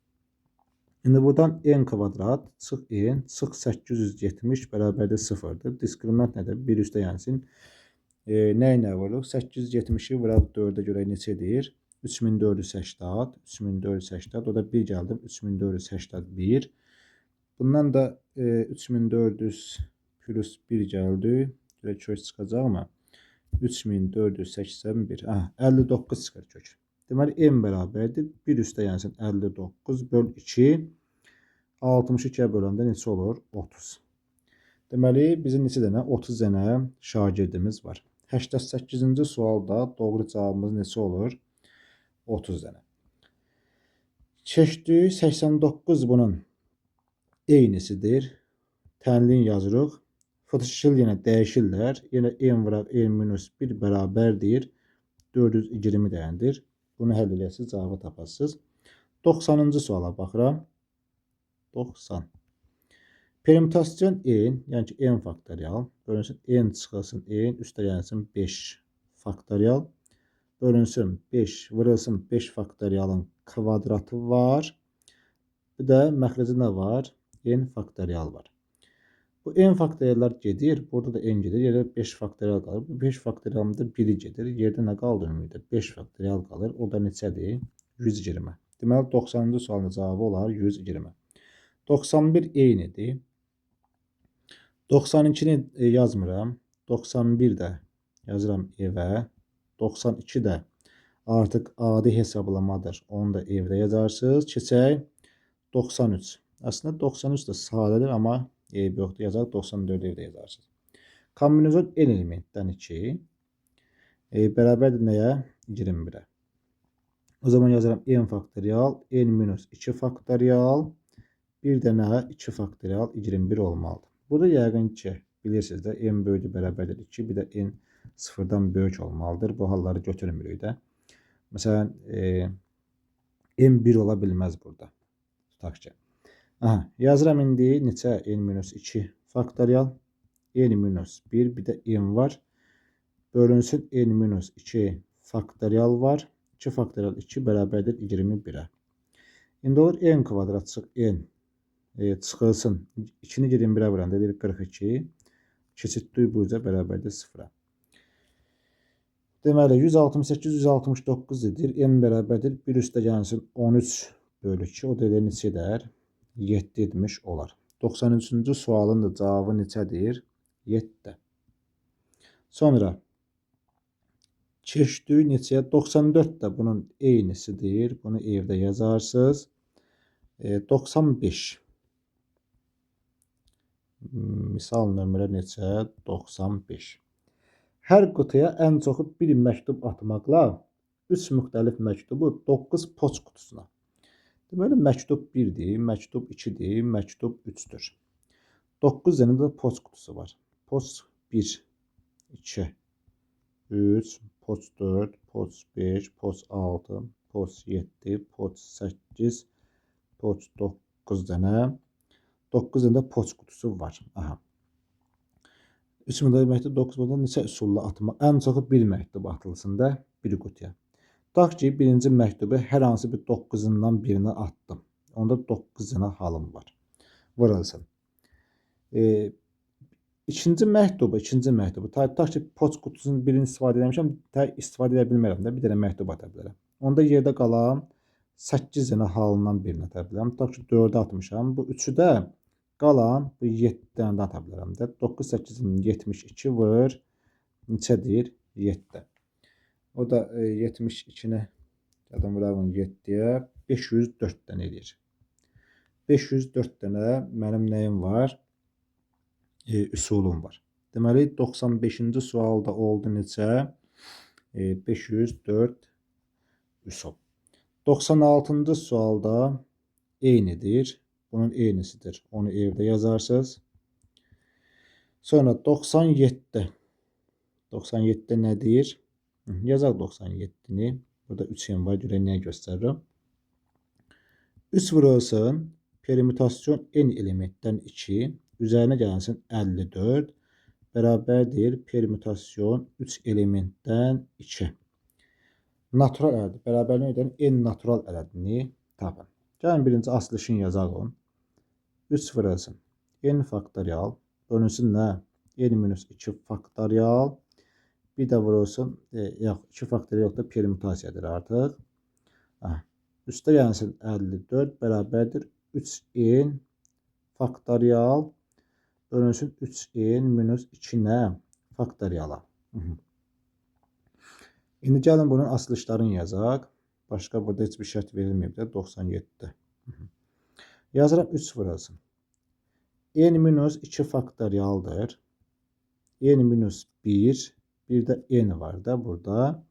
İndi buradan n kvadrat çıx n, çıx 870 bərabərdir 0-dır. Diskriminant nədir? 1 üstə gəlsin. Nə ilə vururuq? 870-i vuraq 4-ə görə neçə edir? 3480, 3480, o da 1 gəldim, 3481. Bundan da 3400 plus 1 gəldi. Görək kök çıxacaq mı? 3481. Aha, 59 çıxır kök. Deməli, n bərabərdir. 1 üstə gəlsin 59 böl 2. 62-yə böləndə neçə olur? 30. Deməli, bizim neçə dənə? 30 dənə şagirdimiz var. 88-ci sualda doğru cavabımız neçə olur? 30 dənə. Keçdik 89 bunun eynisidir. Tənliyin yazırıq. Fotoşəkil yenə dəyişirlər. Yenə n vuraq n minus 1 bərabərdir. 420 dənədir. Bunu həll eləyəsiniz, cavabı tapasınız. 90-cı suala baxıram. 90. Permutasyon n, yəni ki n faktorial, bölünsün n çıxılsın n, üstə gəlsin 5 faktorial, bölünsün 5, vurulsun 5 faktorialın kvadratı var. Bir də məxrəci nə var? N faktorial var. Bu n faktoriallar gedir. Burada da n gedir. Yerdə 5 faktorial qalır. Bu 5 faktorialında 1-i gedir. Yerdə nə qaldı ümumiyyətlə? 5 faktorial qalır. O da neçədir? 120. Deməli 90-cı sualın cavabı olar 120. 91 eynidir. 92-ni yazmıram. 91 də yazıram evə. 92 də artıq adi hesablamadır. Onu da evdə yazarsınız. Keçək 93. Əslində 93 də sadədir, amma eybi yoxdur. Yazaq 94 evdə yazarsınız. Kombinasyon n elementdən 2 bərabərdir nəyə? 21-ə. O zaman yazıram n faktorial, n minus 2 faktorial, bir də nə? 2 faktorial 21 olmalıdır. Burada yəqin ki, bilirsiniz də n böyüdür bərabərdir 2, bir də n sıfırdan böyük olmalıdır. Bu halları götürmürük də. Məsələn, n 1 ola bilməz burada. Tutaq ki. Aha, yazıram indi neçə? N minus 2 faktorial, n minus 1, bir də n var. Bölünsün n minus 2 faktorial var. 2 faktorial 2 bərabərdir 21-ə. İndi olur n kvadrat çıx n çıxılsın. 2-ni 21-ə vuranda edir 42. Keçiddik bu uca bərabərdir 0-a. Deməli 168, 169 edir. N bərabərdir 1 üstə gəlsin 13 bölü 2. O da elə neçə edər? 7 etmiş olar. 93-cü sualın da cavabı neçədir? 7. Sonra keçdik neçəyə? 94 də bunun eynisidir. Bunu evdə yazarsınız. 95. Misal nömrə neçə? 95. Hər qutuya ən çoxu bir məktub atmaqla 3 müxtəlif məktubu 9 poçt qutusuna. Deməli, məktub 1-dir, məktub 2-dir, məktub 3-dür. 9 dənə də poçt qutusu var. Poçt 1, 2, 3, poçt 4, poçt 5, poçt 6, poçt 7, poçt 8, poçt 9 dənə. 9 dənə də poçt qutusu var. Aha. 3 müxtəlif məktub 9 qutuda neçə üsulla atmaq? Ən çoxu bir məktub atılsın da bir qutuya. Tutaq ki, birinci məktubu hər hansı bir 9-undan birinə atdım. Onda 9 dənə halım var. Vurulsun. İkinci məktubu. Tutaq ki, poçt qutusunun birini istifadə eləmişəm, istifadə edə bilmərəm də, bir dənə məktub ata bilərəm. Onda yerdə qalan 8 dənə halından birini ata bilərəm. Tutaq ki, 4-ə atmışam. Bu 3-ü də qalan bu 7 dənə də ata bilərəm də. 9, 8, 72 vur. Neçədir? 7. O da 72-ni gəldim vurağım 7-yə 504 dənə eləyir. 504 dənə mənim nəyim var? Üsulum var. Deməli 95-ci sualda oldu neçə? 504 üsul. 96-cı sualda eynidir. Bunun eynisidir. Onu evdə yazarsınız. Sonra 97. 97-də nə deyir? Yazaq 97-ni. Burada 3 n var. Görək nəyə göstərirəm. 3 vurulsun permütasyon n elementdən 2, üzərinə gəlsin 54, bərabərdir permütasyon 3 elementdən 2. Natural ədədi, bərabərlik edən n natural ədədini tapın. Gəlin birinci asılışını yazalım. 3 vurulsun n faktorial bölünsün nə? N minus 2 faktorial. Bir də vurulsun, yox, 2 faktorial yox da permutasiyadır artıq. Aha. Üstə gəlsin 54 bərabərdir 3n faktorial bölünsün 3n minus 2 nə? Faktoriala. İndi gəlin bunun asılışlarını yazaq. Başqa burada heç bir şərt verilməyib də 97. Yazıram 3 vurulsun. N minus 2 faktorialdır. N minus 1, bir də n var da burada.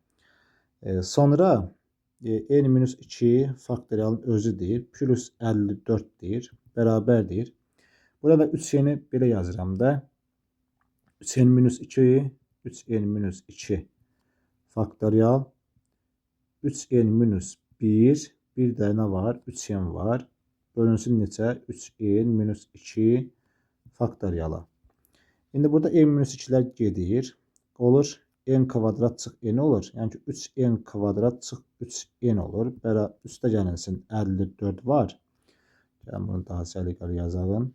Sonra n minus 2 faktorialın özüdür. Plus 54-dir. Bərabərdir. Burada 3n-i belə yazıram da. 3n minus 2, 3n minus 2 faktorial. 3n minus 1, bir də nə var? 3n var. Bölünsün neçə? 3n minus 2 faktoriala. İndi burada n minus 2-lər gedir. Olur n kvadrat çıx n olur. Yəni ki 3n kvadrat çıx 3n olur. Bəra üstə gəlinsin 54 var. Gəlin bunu daha səliqəli yazalım.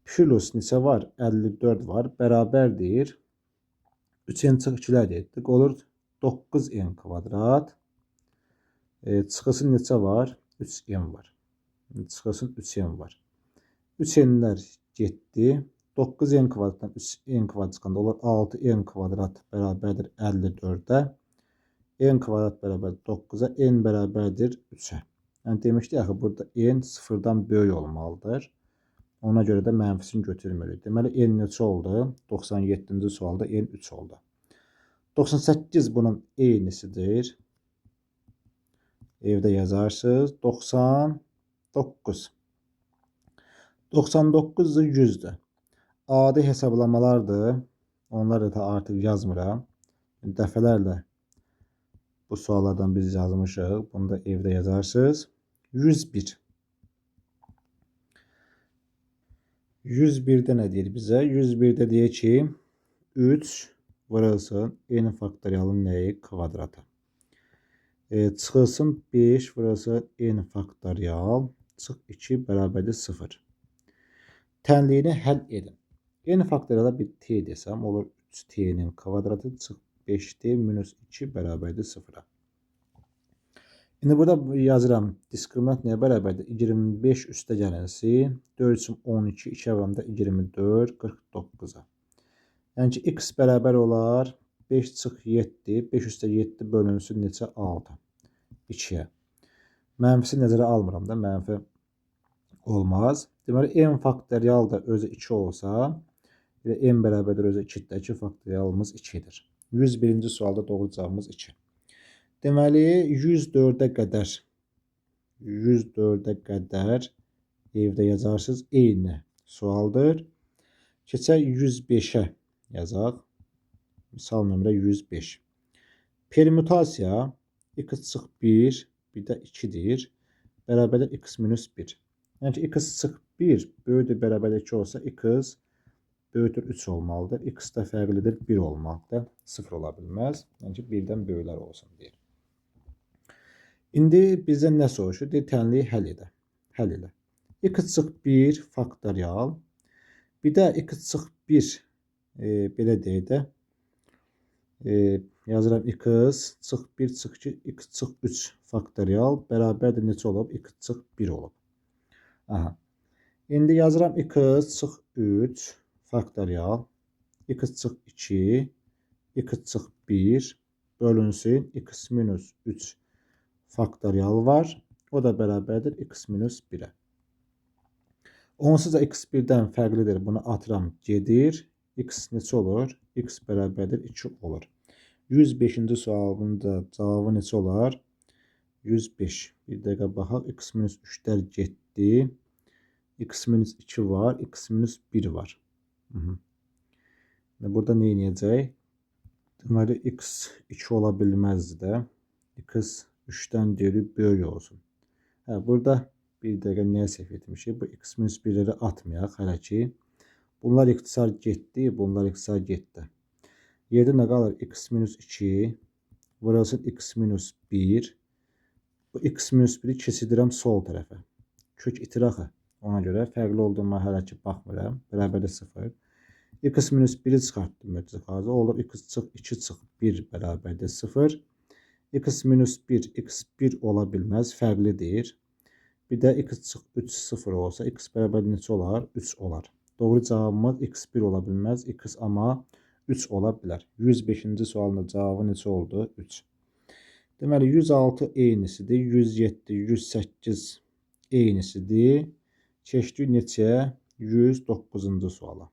Plus neçə var? 54 var. Bərabərdir. 3n çıx 2-lər etdik. Olur 9n kvadrat. Çıxılsın neçə var? 3n var. Çıxılsın 3n var. 3n'lər getdi. 9n kvadratdan 3n kvadrat çıxanda olur 6n kvadrat bərabərdir 54-ə. N kvadrat bərabərdir 9-a, n bərabərdir 3-ə. Yəni demişdik axı burada n sıfırdan böyük olmalıdır. Ona görə də mənfisini götürmürük. Deməli n neçə oldu? 97-ci sualda n 3 oldu. 98 bunun eynisidir. Evdə yazarsınız. 99. 99 da 100-dür. Adi hesablamalardır. Onları da artıq yazmıram. Dəfələrlə bu suallardan biz yazmışıq. Bunu da evdə yazarsınız. 101. 101'də nə deyir bizə? 101'də deyir ki 3 vurulsun n faktorialın nəyi? Kvadratı. Çıxılsın 5 vurulsun n faktorial çıx 2 bərabərdir 0. Tənliyini həll edin. N faktoriala bir t desəm olur 3t-nin kvadratı çıx 5t minus 2 bərabərdir 0-a. İndi burada yazıram diskriminant nəyə bərabərdir? 25 üstə gəlinsin. 4 üçün 12, 2 vuramda 24, 49-a. Yəni ki, x bərabər olar 5 çıx 7, 5 üstə 7 bölünsün neçə? 6. 2-yə. Mənfisi nəzərə almıram da, mənfi olmaz. Deməli, n faktorial da özü 2 olsa, elə n bərabərdir özü 2-dir. 2 faktorialımız 2-dir. 101-ci sualda doğru cavabımız 2. Deməli, 104-ə qədər 104-ə qədər evdə yazarsınız. Eyni sualdır. Keçək 105-ə yazaq. Misal nömrə 105. Permutasiya x çıx 1, bir də 2-dir. Bərabərdir x minus 1. Yəni ki, x çıx 1 böyükdür bərabər 2 olsa, x böyükdür 3 olmalıdır. X də fərqlidir 1 olmalıdır. 0 ola bilməz. Yəni ki, 1-dən böyüklər olsun deyir. İndi bizdən nə soruşur? Deyir, tənliyi həll edə. Həll elə. X çıx 1 faktorial. Bir də x çıx 1 belə deyək də. Yazıram x çıx 1 çıx 2 x çıx 3 faktorial bərabərdir neçə olub? X çıx 1 olub. Aha. İndi yazıram x çıx 3 faktorial x çıx 2 x çıx 1 bölünsün x minus 3 faktorial var. O da bərabərdir x minus 1-ə. Onsuz da x 1-dən fərqlidir. Bunu atıram gedir. X neçə olur? X bərabərdir 2 olur. 105-ci sualın da cavabı neçə olar? 105. Bir dəqiqə baxaq. X minus 3-lər getdi. X minus 2 var. X minus 1 var. Burada nə edəcək? Deməli, x 2 ola bilməzdi də. X 3-dən geri böyük olsun. Hə, burada bir dəqiqə nəyə səhv etmişik? Bu x minus 1-ləri atmayaq hələ ki. Bunlar ixtisar getdi, bunlar ixtisar getdi. Yerdə nə qalır? X minus 2 vurulsun x minus 1. Bu x minus 1-i keçidirəm sol tərəfə. Kök itir axı. Ona görə fərqli olduğuma hələ ki baxmıram. Bərabərdir 0. X minus 1-i çıxartdım mötərizə xaricə. Olur x çıx 2 çıx 1 bərabərdir 0. X minus 1, x 1 ola bilməz. Fərqlidir. Bir də x çıx 3 0 olsa x bərabər neçə olar? 3 olar. Doğru cavabımız x 1 ola bilməz. X amma 3 ola bilər. 105-ci sualın cavabı neçə oldu? 3. Deməli 106 eynisidir. 107, 108 eynisidir. Keçdik neçəyə? 109-cu suala.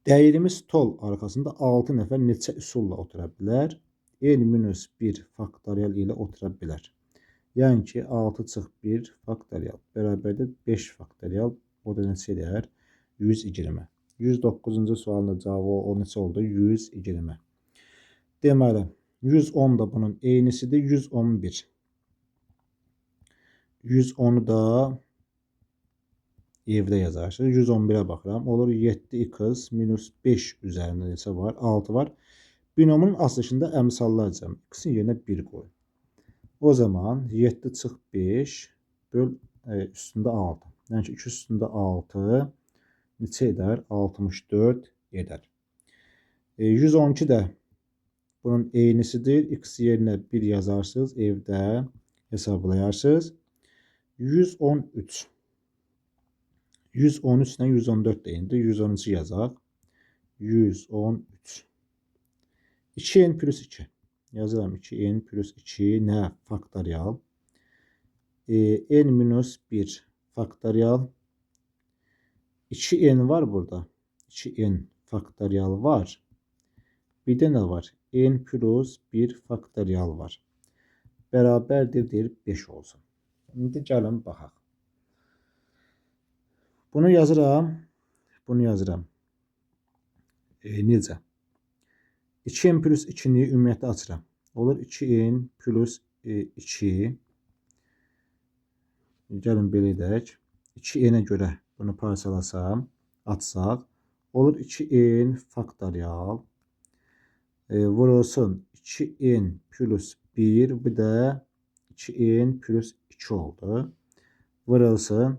Dəyirmi stol arxasında 6 nəfər neçə üsulla otura bilər? N minus 1 faktorial ilə otura bilər. Yəni ki, 6 çıx 1 faktorial bərabərdir 5 faktorial. O da neçə edər? 120. 109-cu sualın cavabı o neçə oldu? 120. Deməli, 110 da bunun eynisidir. 111. 110-u da evdə yazarsınız. 111-ə baxıram. Olur 7x minus 5 üzərində neçə var? 6 var. Binomun açılışında əmsallar cəmi. X-in yerinə 1 qoyun. O zaman 7 çıx 5 böl üstündə 6. Yəni ki, 2 üstündə 6 neçə edər? 64 edər. 112 də bunun eynisidir. X yerinə 1 yazarsınız. Evdə hesablayarsınız. 113. 113 ilə 114 də eynidir. 113-ü yazaq. 113. 2n plus 2. Yazıram 2n plus 2 nə? Faktorial. N minus 1 faktorial. 2n var burada. 2n faktorial var. Bir də nə var? N plus 1 faktorial var. Bərabərdir deyir 5 olsun. İndi gəlin baxaq. Bunu yazıram. Bunu yazıram. Necə? 2n plus 2-ni ümumiyyətlə açıram. Olur 2n plus 2. Gəlin belə edək. 2n-ə görə bunu parçalasam, açsaq, olur 2n faktorial vurulsun 2n plus 1, bu da 2n plus 2 oldu. Vurulsun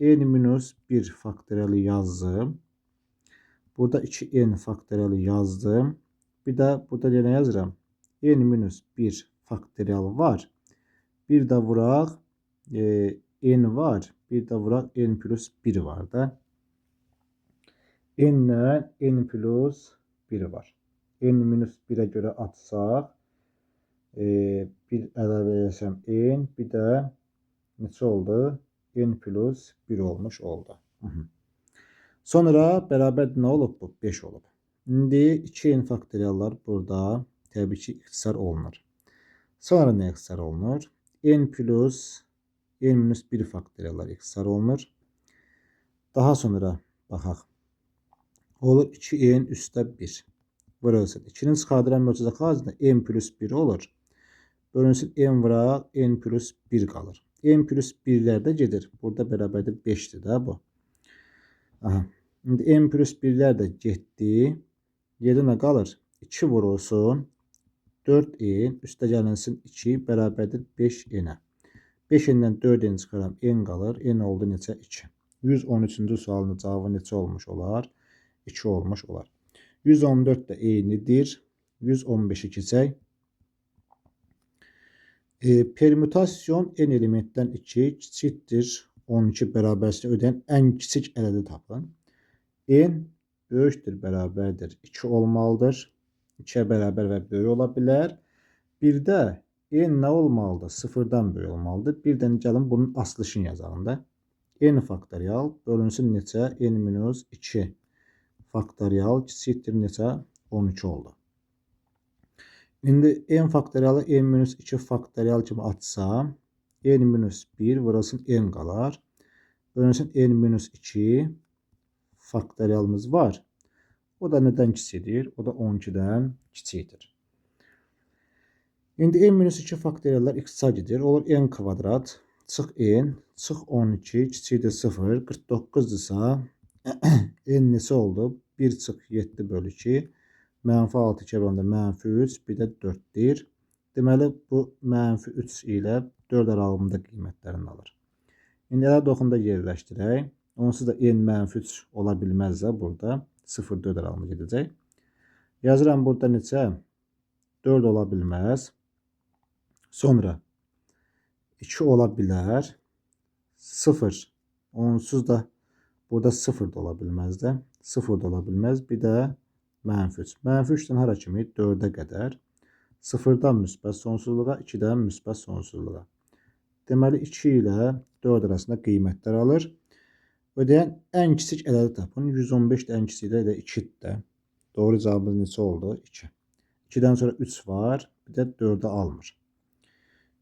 n minus 1 faktorialı yazdım. Burada 2n faktorialı yazdım. Bir də burada nə yazıram? N minus 1 faktorial var. Bir də vuraq n var. Bir də vuraq n plus 1 var da. N ilə n plus 1 var. N minus 1-ə görə atsaq bir əlavə etsəm n, bir də neçə oldu? N plus 1 olmuş oldu. Sonra bərabər nə olub bu? 5 olub. İndi 2n faktoriallar burada təbii ki ixtisar olunur. Sonra nə ixtisar olunur? N plus n minus 1 faktoriallar ixtisar olunur. Daha sonra baxaq. Olur 2n üstə 1. Vurulsun. 2-nin çıxardıran mötərizə xaricində n plus 1 olur. Bölünsün n vuraq n plus 1 qalır. N plus 1-lər də gedir. Burada bərabərdir 5-dir də bu. Aha. İndi n plus 1-lər də getdi. Yerdə nə qalır? 2 vurulsun. 4n üstə gəlinsin 2 bərabərdir 5n-ə. 5n-dən 4n çıxaram, n qalır. N oldu neçə? 2. 113-cü sualın cavabı neçə olmuş olar? 2 olmuş olar. 114 də eynidir. 115-i keçək. Permütasyon n elementdən 2 kiçikdir 12 bərabərsini ödəyən ən kiçik ədədi tapın. N böyükdür, bərabərdir 2 olmalıdır. 2-yə bərabər və böyük ola bilər. Bir də n nə olmalıdır? 0-dan böyük olmalıdır. Bir də gəlin bunun açılışını yazalım da. N faktorial bölünsün neçə? N minus 2 faktorial kiçikdir neçə? 12 oldu. İndi n faktorialı n minus 2 faktorial kimi açsam, n minus 1 vurulsun n qalar. Bölünsün n minus 2 faktorialımız var. O da nədən kiçikdir? O da 12-dən kiçikdir. İndi n minus 2 faktoriallar x-a gedir. Olur n kvadrat çıx n, çıx 12, kiçikdir 0, 49-dırsa n neçə oldu? 1 çıx 7 bölü 2, mənfi 6 2 böləndə mənfi 3, bir də 4-dür. Deməli, bu mənfi 3 ilə 4 aralığında qiymətlərini alır. İndi ədəd oxunda yerləşdirək. Onsuz da n mənfi 3 ola bilməz də burada. 0-4 aralığında gedəcək. Yazıram burada neçə? 4 ola bilməz. Sonra 2 ola bilər. 0. Onsuz da burada 0 da ola bilməz də. 0 da ola bilməz. Bir də mənfi 3. Mənfi 3-dən hara kimi? 4-ə qədər. 0-dan müsbət sonsuzluğa, 2-dən müsbət sonsuzluğa. Deməli, 2 ilə 4 arasında qiymətlər alır. Ödəyən ən kiçik ədədi tapın. 115 də ən kiçik də 2-dir də. Doğru cavabımız neçə oldu? 2. 2-dən sonra 3 var. Bir də 4-ü almır.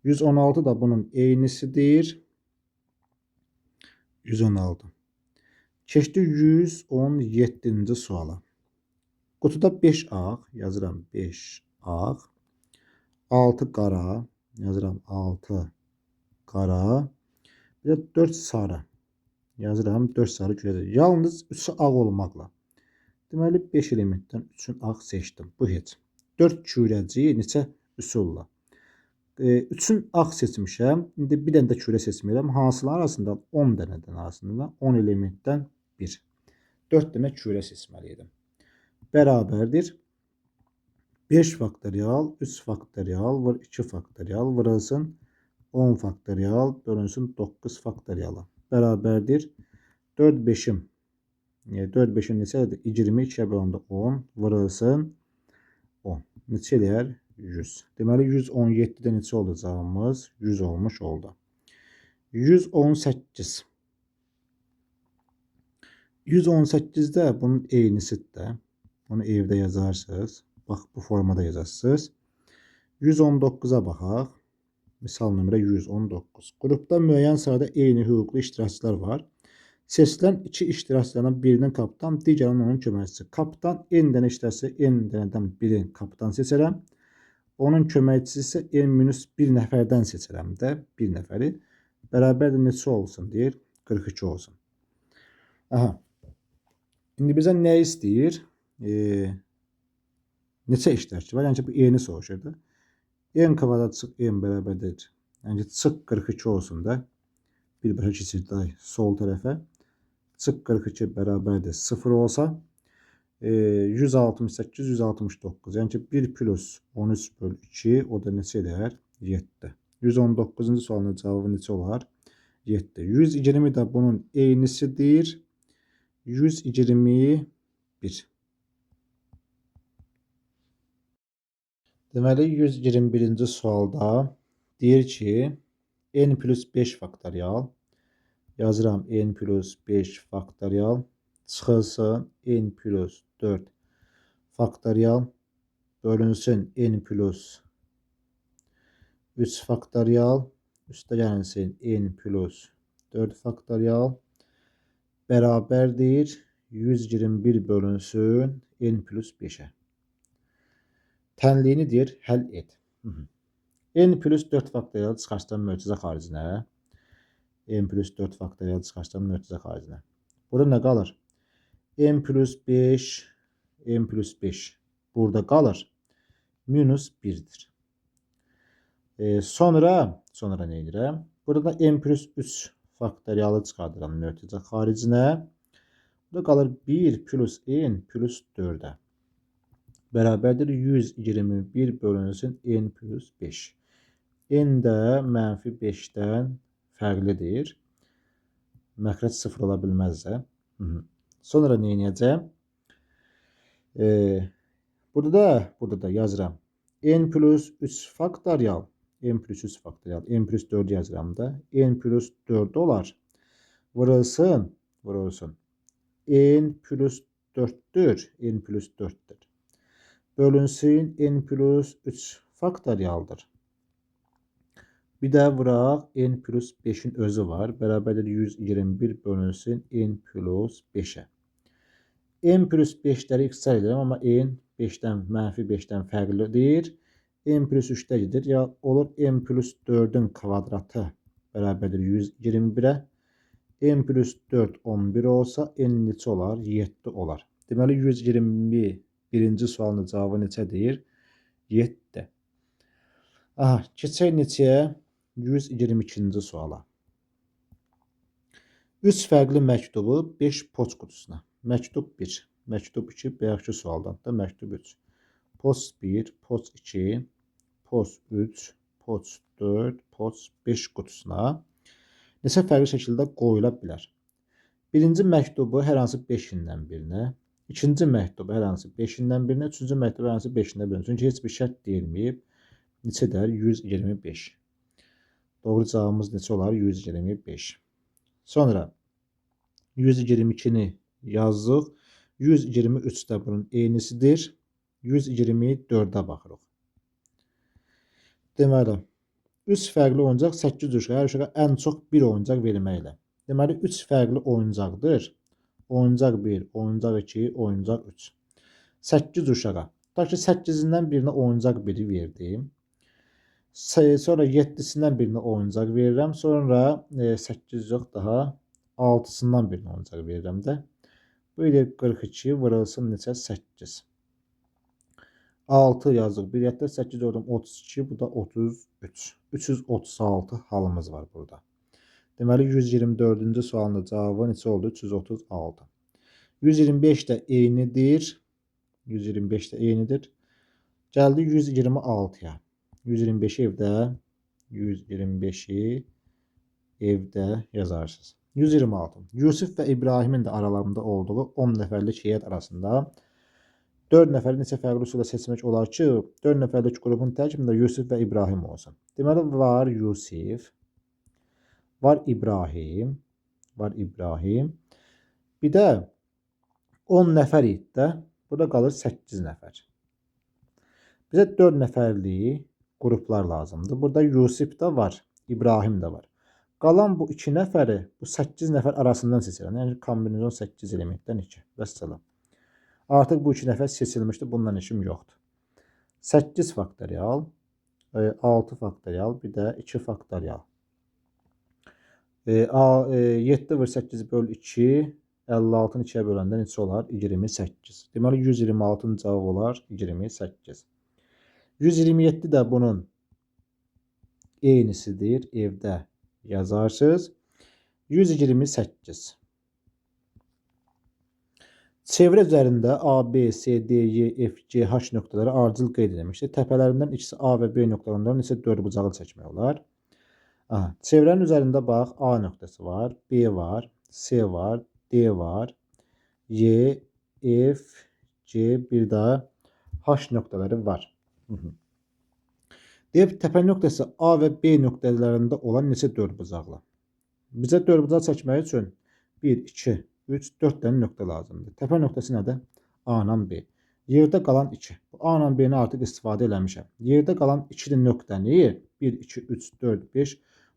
116 da bunun eynisidir. 116. Keçdi 117-ci suala. Qutuda 5 ağ, yazıram 5 ağ, 6 qara, yazıram 6 qara, bir də 4 sarı, yazıram 4 sarı kürədir. Yalnız 3-ü ağ olmaqla. Deməli 5 elementdən 3-ün ağ seçdim. Bu heç. 4 kürəci neçə üsulla? 3-ün ağ seçmişəm. İndi bir dənə də kürə seçməyirəm. Hansılar arasından? 10 dənədən arasından 10 elementdən 1. 4 dənə kürə seçməliydim. Bərabərdir. 5 faktorial, 3 faktorial, vur 2 faktorial, vurulsun 10 faktorial, bölünsün 9 faktoriala. Bərabərdir. 4 5-im. 4 5-im neçədir? 20, 2-yə böləndə 10, vurulsun 10. Neçə eləyər? 100. Deməli 117-də neçə oldu cavabımız? 100 olmuş oldu. 118. 118-də bunun eynisidir də. Bunu evdə yazarsınız. Bax, bu formada yazarsınız. 119-a baxaq. Misal nömrə 119. Qrupda müəyyən sayda eyni hüquqlu iştirakçılar var. Seçilən iki iştirakçılardan birinin kapitan, digərinin onun köməkçisi. Kapitan n dənə iştirakçı, n dənədən birini kapitan seçərəm. Onun köməkçisi isə n-1 nəfərdən seçərəm də, bir nəfəri. Bərabər də neçə olsun deyir? 42 olsun. Aha. İndi bizə nə istəyir? Neçə iştirakçı var? Yəni ki, bu n-i soruşur da. N kvadrat çıx n bərabərdir. Yəni ki, çıx 42 olsun da. Birbaşa keçir də sol tərəfə. Çıx 42 bərabərdir 0 olsa 168, 169. Yəni ki, 1 plus 13 bölü 2, o da neçə edər? 7. 119-cu sualın cavabı neçə olar? 7. 120 də bunun eynisidir. 121. Deməli, 121-ci sualda deyir ki, n plus 5 faktorial, yazıram n plus 5 faktorial, çıxılsın n plus 4 faktorial, bölünsün n plus 3 faktorial, üstə gəlinsin n plus 4 faktorial, bərabərdir 121 bölünsün n plus 5-ə. Tənliyini deyir, həll et. N plus 4 faktorial çıxarsam mötərizə xaricinə. N plus 4 faktorial çıxarsam mötərizə xaricinə. Burada nə qalır? N plus 5, N plus 5 burada qalır. Minus 1-dir. Sonra nə edirəm? Burada da N plus 3 faktorialı çıxardıram mötərizə xaricinə. Burada qalır 1 plus N plus 4-ə. Bərabərdir 121 bölünsün n plus 5. N də mənfi 5-dən fərqlidir. Məxrəc 0 ola bilməz də. Sonra nə edəcəm? Burada da yazıram. N plus 3 faktorial, n plus 3 faktorial, n plus 4 yazıram da. N plus 4 olar. Vurulsun, vurulsun. N plus 4-dür, n plus 4-dür. Bölünsün n plus 3 faktorialdır. Bir də vuraq n plus 5-in özü var. Bərabərdir 121 bölünsün n plus 5-ə. N plus 5-ləri ixtisar edirəm, amma n 5-dən, mənfi 5-dən fərqlidir. N plus 3-də gedir. Ya olur n plus 4-ün kvadratı bərabərdir 121-ə. N plus 4 11 olsa n neçə olar? 7 olar. Deməli 121-ci sualın cavabı neçə deyir? 7. Aha, keçək neçəyə? 122-ci suala. 3 fərqli məktubu 5 poçt qutusuna. Məktub 1, məktub 2, bayaqki sualdan da məktub 3. Post 1, post 2, post 3, post 4, post 5 qutusuna neçə fərqli şəkildə qoyula bilər? Birinci məktubu hər hansı 5-indən birinə, ikinci məktubu hər hansı 5-indən birinə, üçüncü məktubu hər hansı 5-indən birinə. Çünki heç bir şərt deyilməyib. Neçə edər? 125. Doğru cavabımız neçə olar? 125. Sonra 122-ni yazdıq. 123 də bunun eynisidir. 124-ə baxırıq. Deməli, 3 fərqli oyuncaq 8 uşağa, hər uşağa ən çox bir oyuncaq verməklə. Deməli, 3 fərqli oyuncaqdır. Oyuncaq 1, oyuncaq 2, oyuncaq 3. 8 uşağa. Tutaq ki, 8-indən birinə oyuncaq 1-i verdim. Sonra 7-sindən birinə oyuncaq verirəm. Sonra 8 yox daha 6-sından birinə oyuncaq verirəm də. Bu eləyir 42 vurulsun neçə? 8. 6 yazdıq. Bir yadda 8 oradan 32, bu da 33. 336 halımız var burada. Deməli 124-cü sualın cavabı neçə oldu? 336. 125 də eynidir. 125 də eynidir. Gəldi 126-ya. 125-i evdə 125-i evdə yazarsınız. 126. Yusif və İbrahimin də aralarında olduğu 10 nəfərlik heyət arasında 4 nəfəri neçə fərqli üsulla seçmək olar ki, 4 nəfərlik qrupun tərkibində Yusif və İbrahim olsun. Deməli var Yusif, var İbrahim, var İbrahim. Bir də 10 nəfər idi də, burada qalır 8 nəfər. Bizə 4 nəfərlik qruplar lazımdır. Burada Yusif də var, İbrahim də var. Qalan bu 2 nəfəri bu 8 nəfər arasından seçirəm. Yəni kombinizon 8 elementdən 2. Vəssalam. Artıq bu 2 nəfər seçilmişdi. Bundan işim yoxdur. 8 faktorial, 6 faktorial, bir də 2 faktorial. 7 vur 8 böl 2, 56-nı 2-yə böləndə neçə olar? 28. Deməli 126-nın cavabı olar 28. 127 də bunun eynisidir. Evdə yazarsınız. 128. Çevrə üzərində A, B, C, D, E, F, G, H nöqtələri ardıcıl qeyd edilmişdir. Təpələrindən ikisi A və B nöqtələrində neçə dördbucaqlı çəkmək olar? Aha, çevrənin üzərində bax A nöqtəsi var, B var, C var, D var, E, F, G, bir daha H nöqtələri var. Deyib təpə nöqtəsi A və B nöqtələrində olan neçə dördbucaqlı? Bizə dördbucaq çəkmək üçün 1, 2, 3, 4 dənə nöqtə lazımdır. Təpə nöqtəsi nədir? A ilə B. Yerdə qalan 2. Bu A ilə B-ni artıq istifadə eləmişəm. Yerdə qalan 2 nöqtəni 1, 2, 3, 4, 5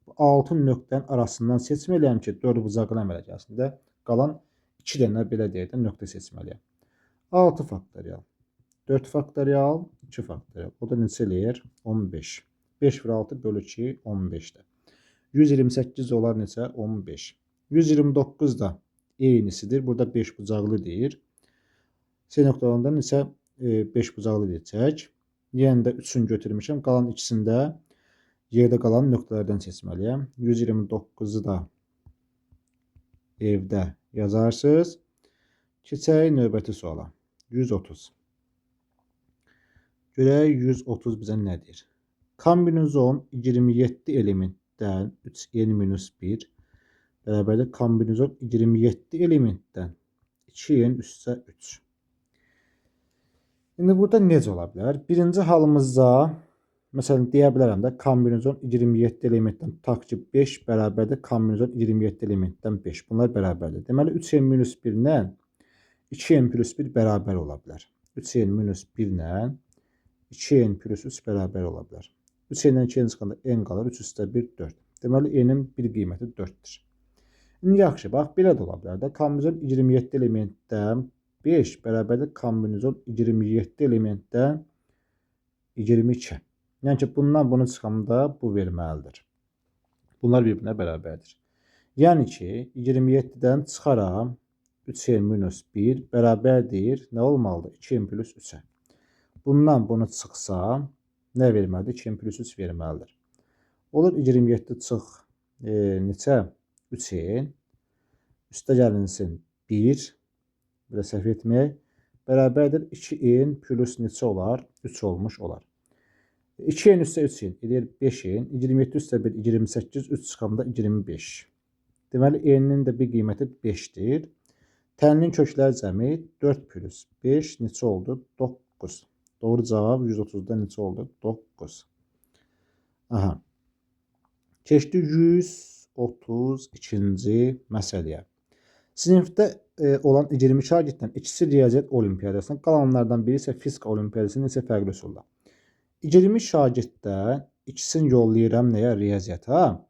bu 6 nöqtənin arasından seçməliyəm ki, dördbucaqlı əmələ gəlsin də. Qalan 2 dənə belə deyək də nöqtə seçməliyəm. 6 faktorial, 4 faktorial, 2 faktorial. O da neçə eləyir? 15. 5 vur 6 bölü 2, 15-dir. 128 olar neçə? 15. 129 da eynisidir. Burada 5 bucaqlı deyir. C nöqtalarından isə 5 bucaqlı deyəcək. Yenə də 3-ünü götürmüşəm. Qalan ikisini də yerdə qalan nöqtələrdən seçməliyəm. 129-u da evdə yazarsınız. Keçək növbəti suala. 130. Görək 130 bizə nə deyir? Kombinizon 27 elementdən 3n-1 bərabərdir kombinizon 27 elementdən 2n üstə 3. İndi burada necə ola bilər? Birinci halımızda məsələn deyə bilərəm də kombinizon 27 elementdən tutaq ki 5 bərabərdir kombinizon 27 elementdən 5. Bunlar bərabərdir. Deməli 3n-1 ilə 2n plus 1 bərabər ola bilər. 3n-1 ilə 2n plus 3 bərabər ola bilər. 3n-dən 2n çıxanda n qalır. 3 üstə 1, 4. Deməli n-in bir qiyməti 4-dür. İndi yaxşı, bax, belə də ola bilər də. Kombinizon 27 elementdən 5 bərabərdir kombinizon 27 elementdən 22. Yəni ki, bundan bunu çıxanda bu verməlidir. Bunlar bir-birinə bərabərdir. Yəni ki, 27-dən çıxaram 3n minus 1 bərabərdir. Nə olmalıdır? 2n plus 3-ə. Bundan bunu çıxsa, nə verməlidir? 2n plus 3 verməlidir. Olur 27 çıx neçə? 3n. Üstə gəlinsin 1. Belə səhv etməyək. Bərabərdir 2n plus neçə olar? 3 olmuş olar. 2n üstə 3n eləyir 5n. 27 üstə 1, 28, 3 çıxanda 25. Deməli, n-nin də bir qiyməti 5-dir. Tənlinin kökləri cəmi 4 plus 5 neçə oldu? 9. Doğru cavab 130-da neçə oldu? 9. Aha. Keçdi 132-ci məsələyə. Sinifdə olan 20 şagirddən ikisi riyaziyyat olimpiyadasına, qalanlardan biri isə fizika olimpiyadasına neçə fərqli üsulla. 20 şagirddən ikisini yollayıram nəyə? Riyaziyyata.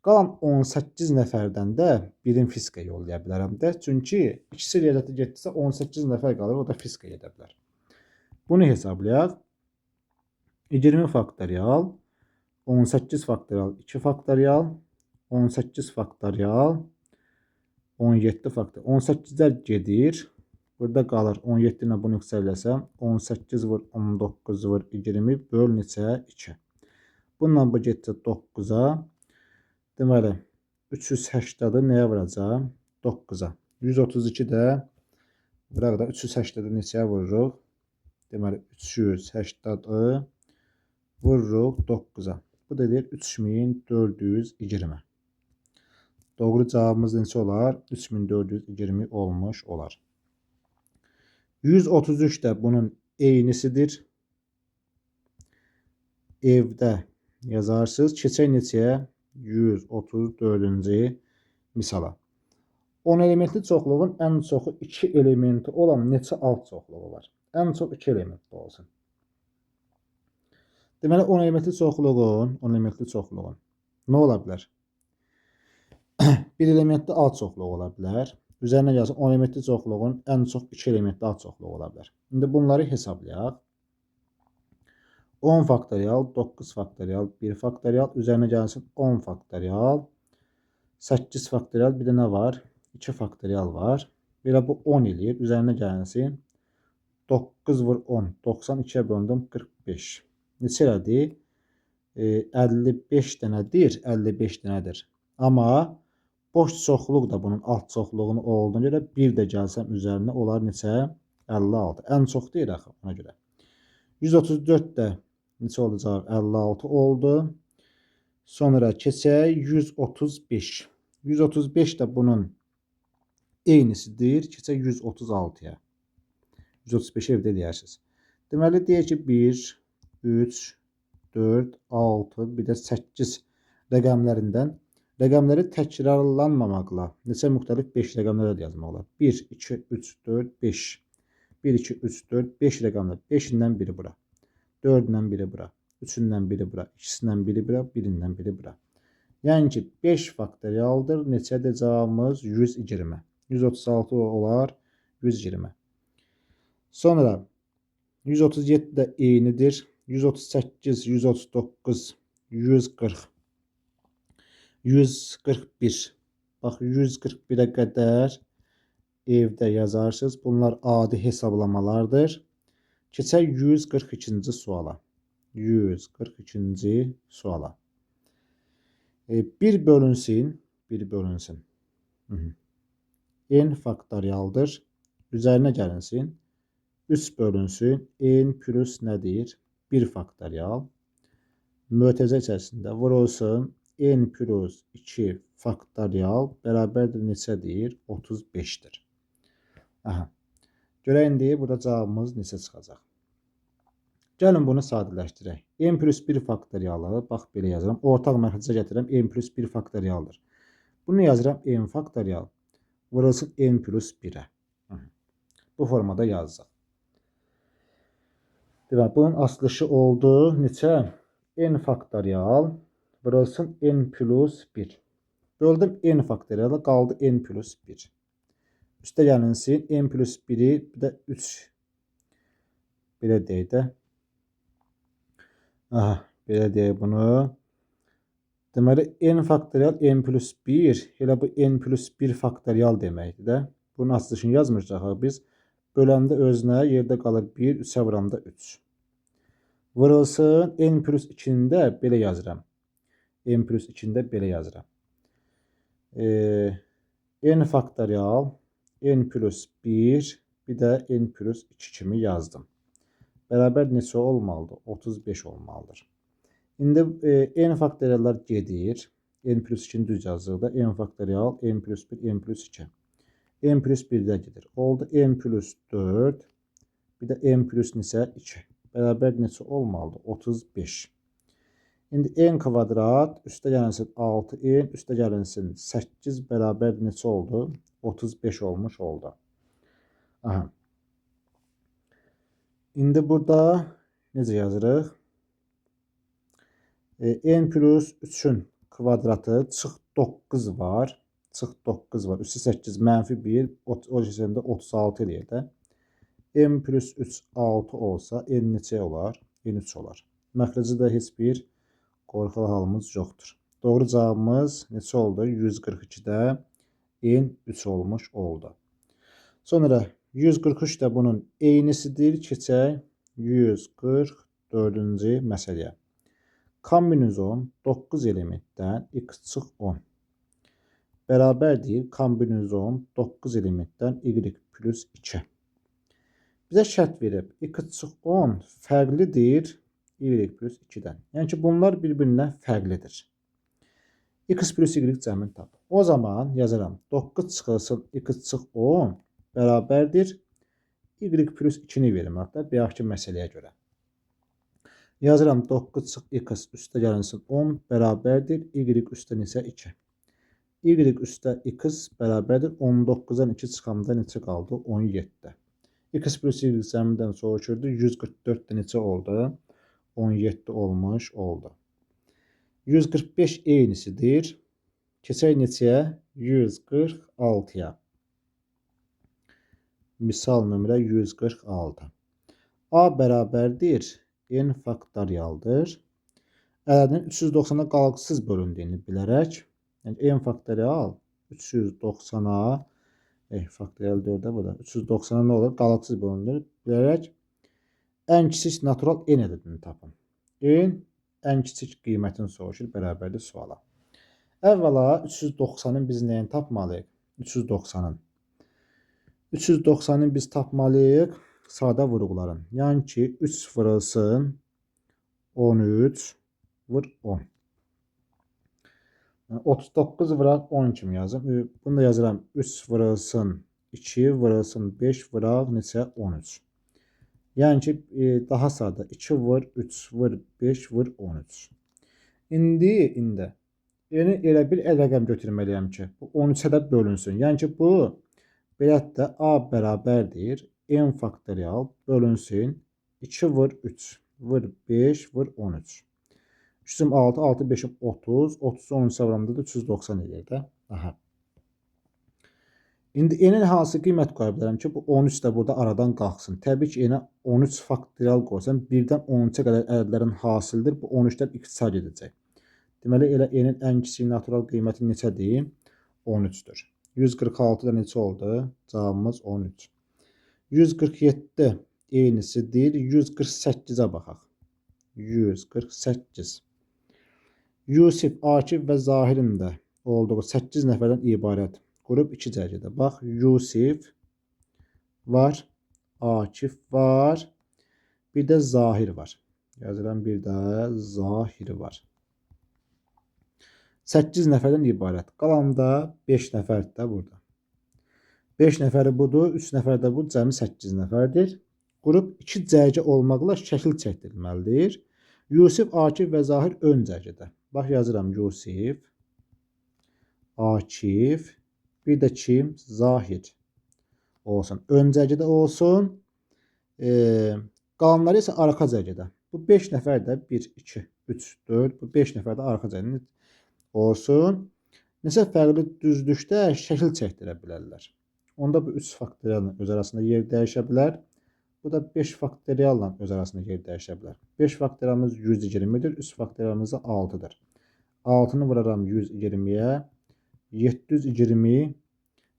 Qalan 18 nəfərdən də birini fizikaya yollaya bilərəm də. Çünki ikisi riyaziyyata getdisə 18 nəfər qalır, o da fizikaya gedə bilər. Bunu hesablayaq. 20 faktorial, 18 faktorial, 2 faktorial, 18 faktorial, 17 faktorial. 18-lər gedir. Burada qalır 17 ilə bunu yüksəlləsəm 18 vur 19 vur 20 böl neçə? 2. Bununla bu getdi 9-a. Deməli 380-ı nəyə vuracağam? 9-a. 132 də vuraq da 380-ı neçəyə vururuq? Deməli 380-ı vururuq 9-a. Bu da edir 3420. Doğru cavabımız neçə olar? 3420 olmuş olar. 133 də bunun eynisidir. Evdə yazarsınız. Keçək neçəyə? 134-cü misala. 10 elementli çoxluğun ən çoxu 2 elementi olan neçə alt çoxluğu var? Ən çox 2 elementli olsun. Deməli 10 elementli çoxluğun, 10 elementli çoxluğun nə ola bilər? Bir elementli alt çoxluğu ola bilər. Üzərinə gəlsin 10 elementli çoxluğun ən çox 2 elementli alt çoxluğu ola bilər. İndi bunları hesablayaq. 10 faktorial, 9 faktorial, 1 faktorial, üzərinə gəlsin 10 faktorial, 8 faktorial, bir də nə var? 2 faktorial var. Belə bu 10 eləyir. Üzərinə gəlsin 9 vur 10, 92-yə böldüm 45. Neçə elədi? 55 dənədir, 55 dənədir. Amma boş çoxluq da bunun alt çoxluğunu olduğuna görə bir də gəlsəm üzərinə olar neçə? 56. Ən çox deyil axı ona görə. 134 də neçə oldu cavab? 56 oldu. Sonra keçək 135. 135 də bunun eynisidir. Keçək 136-ya. 135-i evdə eləyərsiniz. Deməli, deyək ki, 1, 3, 4, 6, bir də 8 rəqəmlərindən rəqəmləri təkrarlanmamaqla neçə müxtəlif 5 rəqəmlərə də yazmaq olar. 1, 2, 3, 4, 5. 1, 2, 3, 4, 5 rəqəmlər. 5-indən biri bura. 4-dən biri bura. 3-dən biri bura. 2-sindən biri bura. 1-dən biri bura. Yəni ki, 5 faktorialdır. Neçədir cavabımız? 120. 136 olar 120. Sonra 137 də eynidir. 138, 139, 140. 141. Bax 141-ə qədər evdə yazarsınız. Bunlar adi hesablamalardır. Keçək 142-ci suala. 142-ci suala. 1 bölünsün, 1 bölünsün. N faktorialdır. Üzərinə gəlinsin. 3 bölünsün. N plus nə deyir? 1 faktorial. Mötərizə içərisində vurulsun. N plus 2 faktorial bərabərdir neçə deyir? 35-dir. Aha. Görək indi burada cavabımız neçə çıxacaq. Gəlin bunu sadələşdirək. N plus 1 faktorialı, bax belə yazıram. Ortaq məxrəcə gətirirəm. N plus 1 faktorialdır. Bunu yazıram N faktorial vurulsun N plus 1-ə. Bu formada yazdıq. Deməli, bunun açılışı oldu neçə? N faktorial vurulsun N plus 1. Böldüm N faktorialı, qaldı N plus 1. Üstə gəlinsin N plus 1-i bir də 3. Belə deyək də. Aha, belə deyək bunu. Deməli, n faktorial n plus 1, elə bu n plus 1 faktorial deməkdir də. Bunun açılışını yazmışıq biz. Böləndə özünə yerdə qalır 1, 3-ə vuranda 3. Vurulsun, n plus 2-ni də belə yazıram. N plus 2-ni də belə yazıram. N faktorial n plus 1, bir də n plus 2 kimi yazdım. Bərabər neçə olmalıdır? 35 olmalıdır. İndi n faktoriallar gedir. N plus 2-ni düz yazdıq da. N faktorial, n plus 1, n plus 2. N plus 1 də gedir. Oldu n plus 4, bir də n plus neçə? 2. Bərabər neçə olmalıdır? 35. İndi n kvadrat, üstə gəlinsin 6n, üstə gəlinsin 8 bərabər neçə oldu? 35 olmuş oldu. Aha. İndi burada necə yazırıq? N plus 3-ün kvadratı çıx 9 var. Çıx 9 var. Üstə 8 mənfi 1, o keçəndə 36 eləyir də. N plus 3 6 olsa n neçə olar? N 3 olar. Məxrəci də heç bir qorxulu halımız yoxdur. Doğru cavabımız neçə oldu? 142-də n 3 olmuş oldu. Sonra 143 də bunun eynisidir. Keçək 144-cü məsələyə. Kombinizon 9 elementdən x çıx 10 bərabərdir kombinizon 9 elementdən y plus 2. Bizə şərt verib x çıx 10 fərqlidir y plus 2-dən. Yəni ki, bunlar bir-birindən fərqlidir. X plus y cəmini tap. O zaman yazaram 9 çıxılsın x çıx 10 bərabərdir y plus 2-ni verim hətta bayaqki məsələyə görə. Yazıram 9 çıx x üstə gəlinsin 10 bərabərdir y üstə neçə 2. Y üstə x bərabərdir 19-dan 2 çıxanda neçə qaldı? 17. X plus y cəmindən soruşurdu. 144-də neçə oldu? 17 olmuş oldu. 145 eynisidir. Keçək neçəyə? 146-ya. Misal nömrə 146. A bərabərdir n faktorialdır. Ədədin 390-a qalıqsız bölündüyünü bilərək, yəni n faktorial 390-a, faktorial 4-ə bu da 390-a nə olur? Qalıqsız bölündür. Bilərək ən kiçik natural n ədədini tapın. N ən kiçik qiymətini soruşur, bərabərdir suala. Əvvəla 390-ın biz nəyini tapmalıyıq? 390-ın. 390-ı biz tapmalıyıq sadə vuruqların. Yəni ki, 3 vurulsun 13 vur 10. Yəni, 39 vuraq 10 kimi yazım. Bunu da yazıram. 3 vurulsun 2 vurulsun 5 vuraq neçə? 13. Yəni ki, daha sadə 2 vur 3 vur 5 vur 13. İndi yəni elə bir rəqəm götürməliyəm ki, bu 13-ə də bölünsün. Yəni ki, bu belə də A bərabərdir n faktorial bölünsün 2 vur 3 vur 5 vur 13. 3 6, 6, 5, 30. 30 13-ə vuranda da 390 eləyir də. Aha. İndi n-in hansı qiymət qoya bilərəm ki, bu 13 də burada aradan qalxsın. Təbii ki, n-ə 13 faktorial qoysam, 1-dən 13-ə qədər ədədlərin hasilidir. Bu 13-dən x-a gedəcək. Deməli, elə n-in ən kiçik natural qiyməti neçədir? 13-dür. 146-da neçə oldu? Cavabımız 13. 147 eynisidir. 148-ə baxaq. 148. Yusif, Akif və Zahirin də olduğu 8 nəfərdən ibarət qrup 2 cərgədə. Bax, Yusif var, Akif var, bir də Zahir var. Yazıram, bir də Zahir var. 8 nəfərdən ibarət. Qalan da 5 nəfərdir də burada. 5 nəfəri budur, 3 nəfər də bu, cəmi 8 nəfərdir. Qrup 2 cərgə olmaqla şəkil çəkdirilməlidir. Yusif, Akif və Zahir ön cərgədə. Bax, yazıram Yusif, Akif, bir də kim? Zahir olsun. Ön cərgədə olsun. Qalanları isə arxa cərgədə. Bu 5 nəfər də 1, 2, 3, 4. Bu 5 nəfər də arxa cərgədə olsun. Neçə fərqli düzlükdə şəkil çəkdirə bilərlər. Onda bu 3 faktorialın öz arasında yer dəyişə bilər. Bu da 5 faktorialla öz arasında yer dəyişə bilər. 5 faktorialımız 120-dir, 3 faktorialımız da 6-dır. 6-nı vuraram 120-yə, 720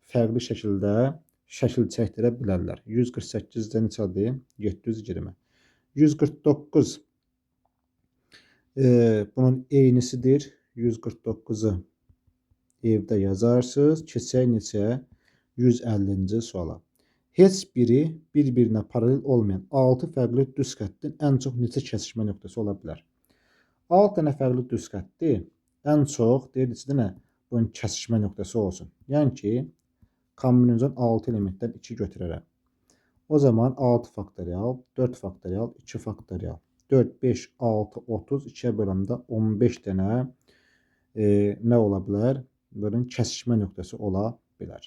fərqli şəkildə şəkil çəkdirə bilərlər. 148-də neçədir? 720. 149 bunun eynisidir. 149-u evdə yazarsınız. Keçək neçə? 150-ci suala. Heç biri bir-birinə paralel olmayan 6 fərqli düz xəttin ən çox neçə kəsişmə nöqtəsi ola bilər? 6 dənə fərqli düz xətti ən çox deyir neçə dənə bunun kəsişmə nöqtəsi olsun. Yəni ki, kombinasyon 6 elementdən 2 götürərəm. O zaman 6 faktorial, 4 faktorial, 2 faktorial. 4, 5, 6, 30, 2-yə böləndə 15 dənə nə ola bilər? Bunun kəsişmə nöqtəsi ola bilər.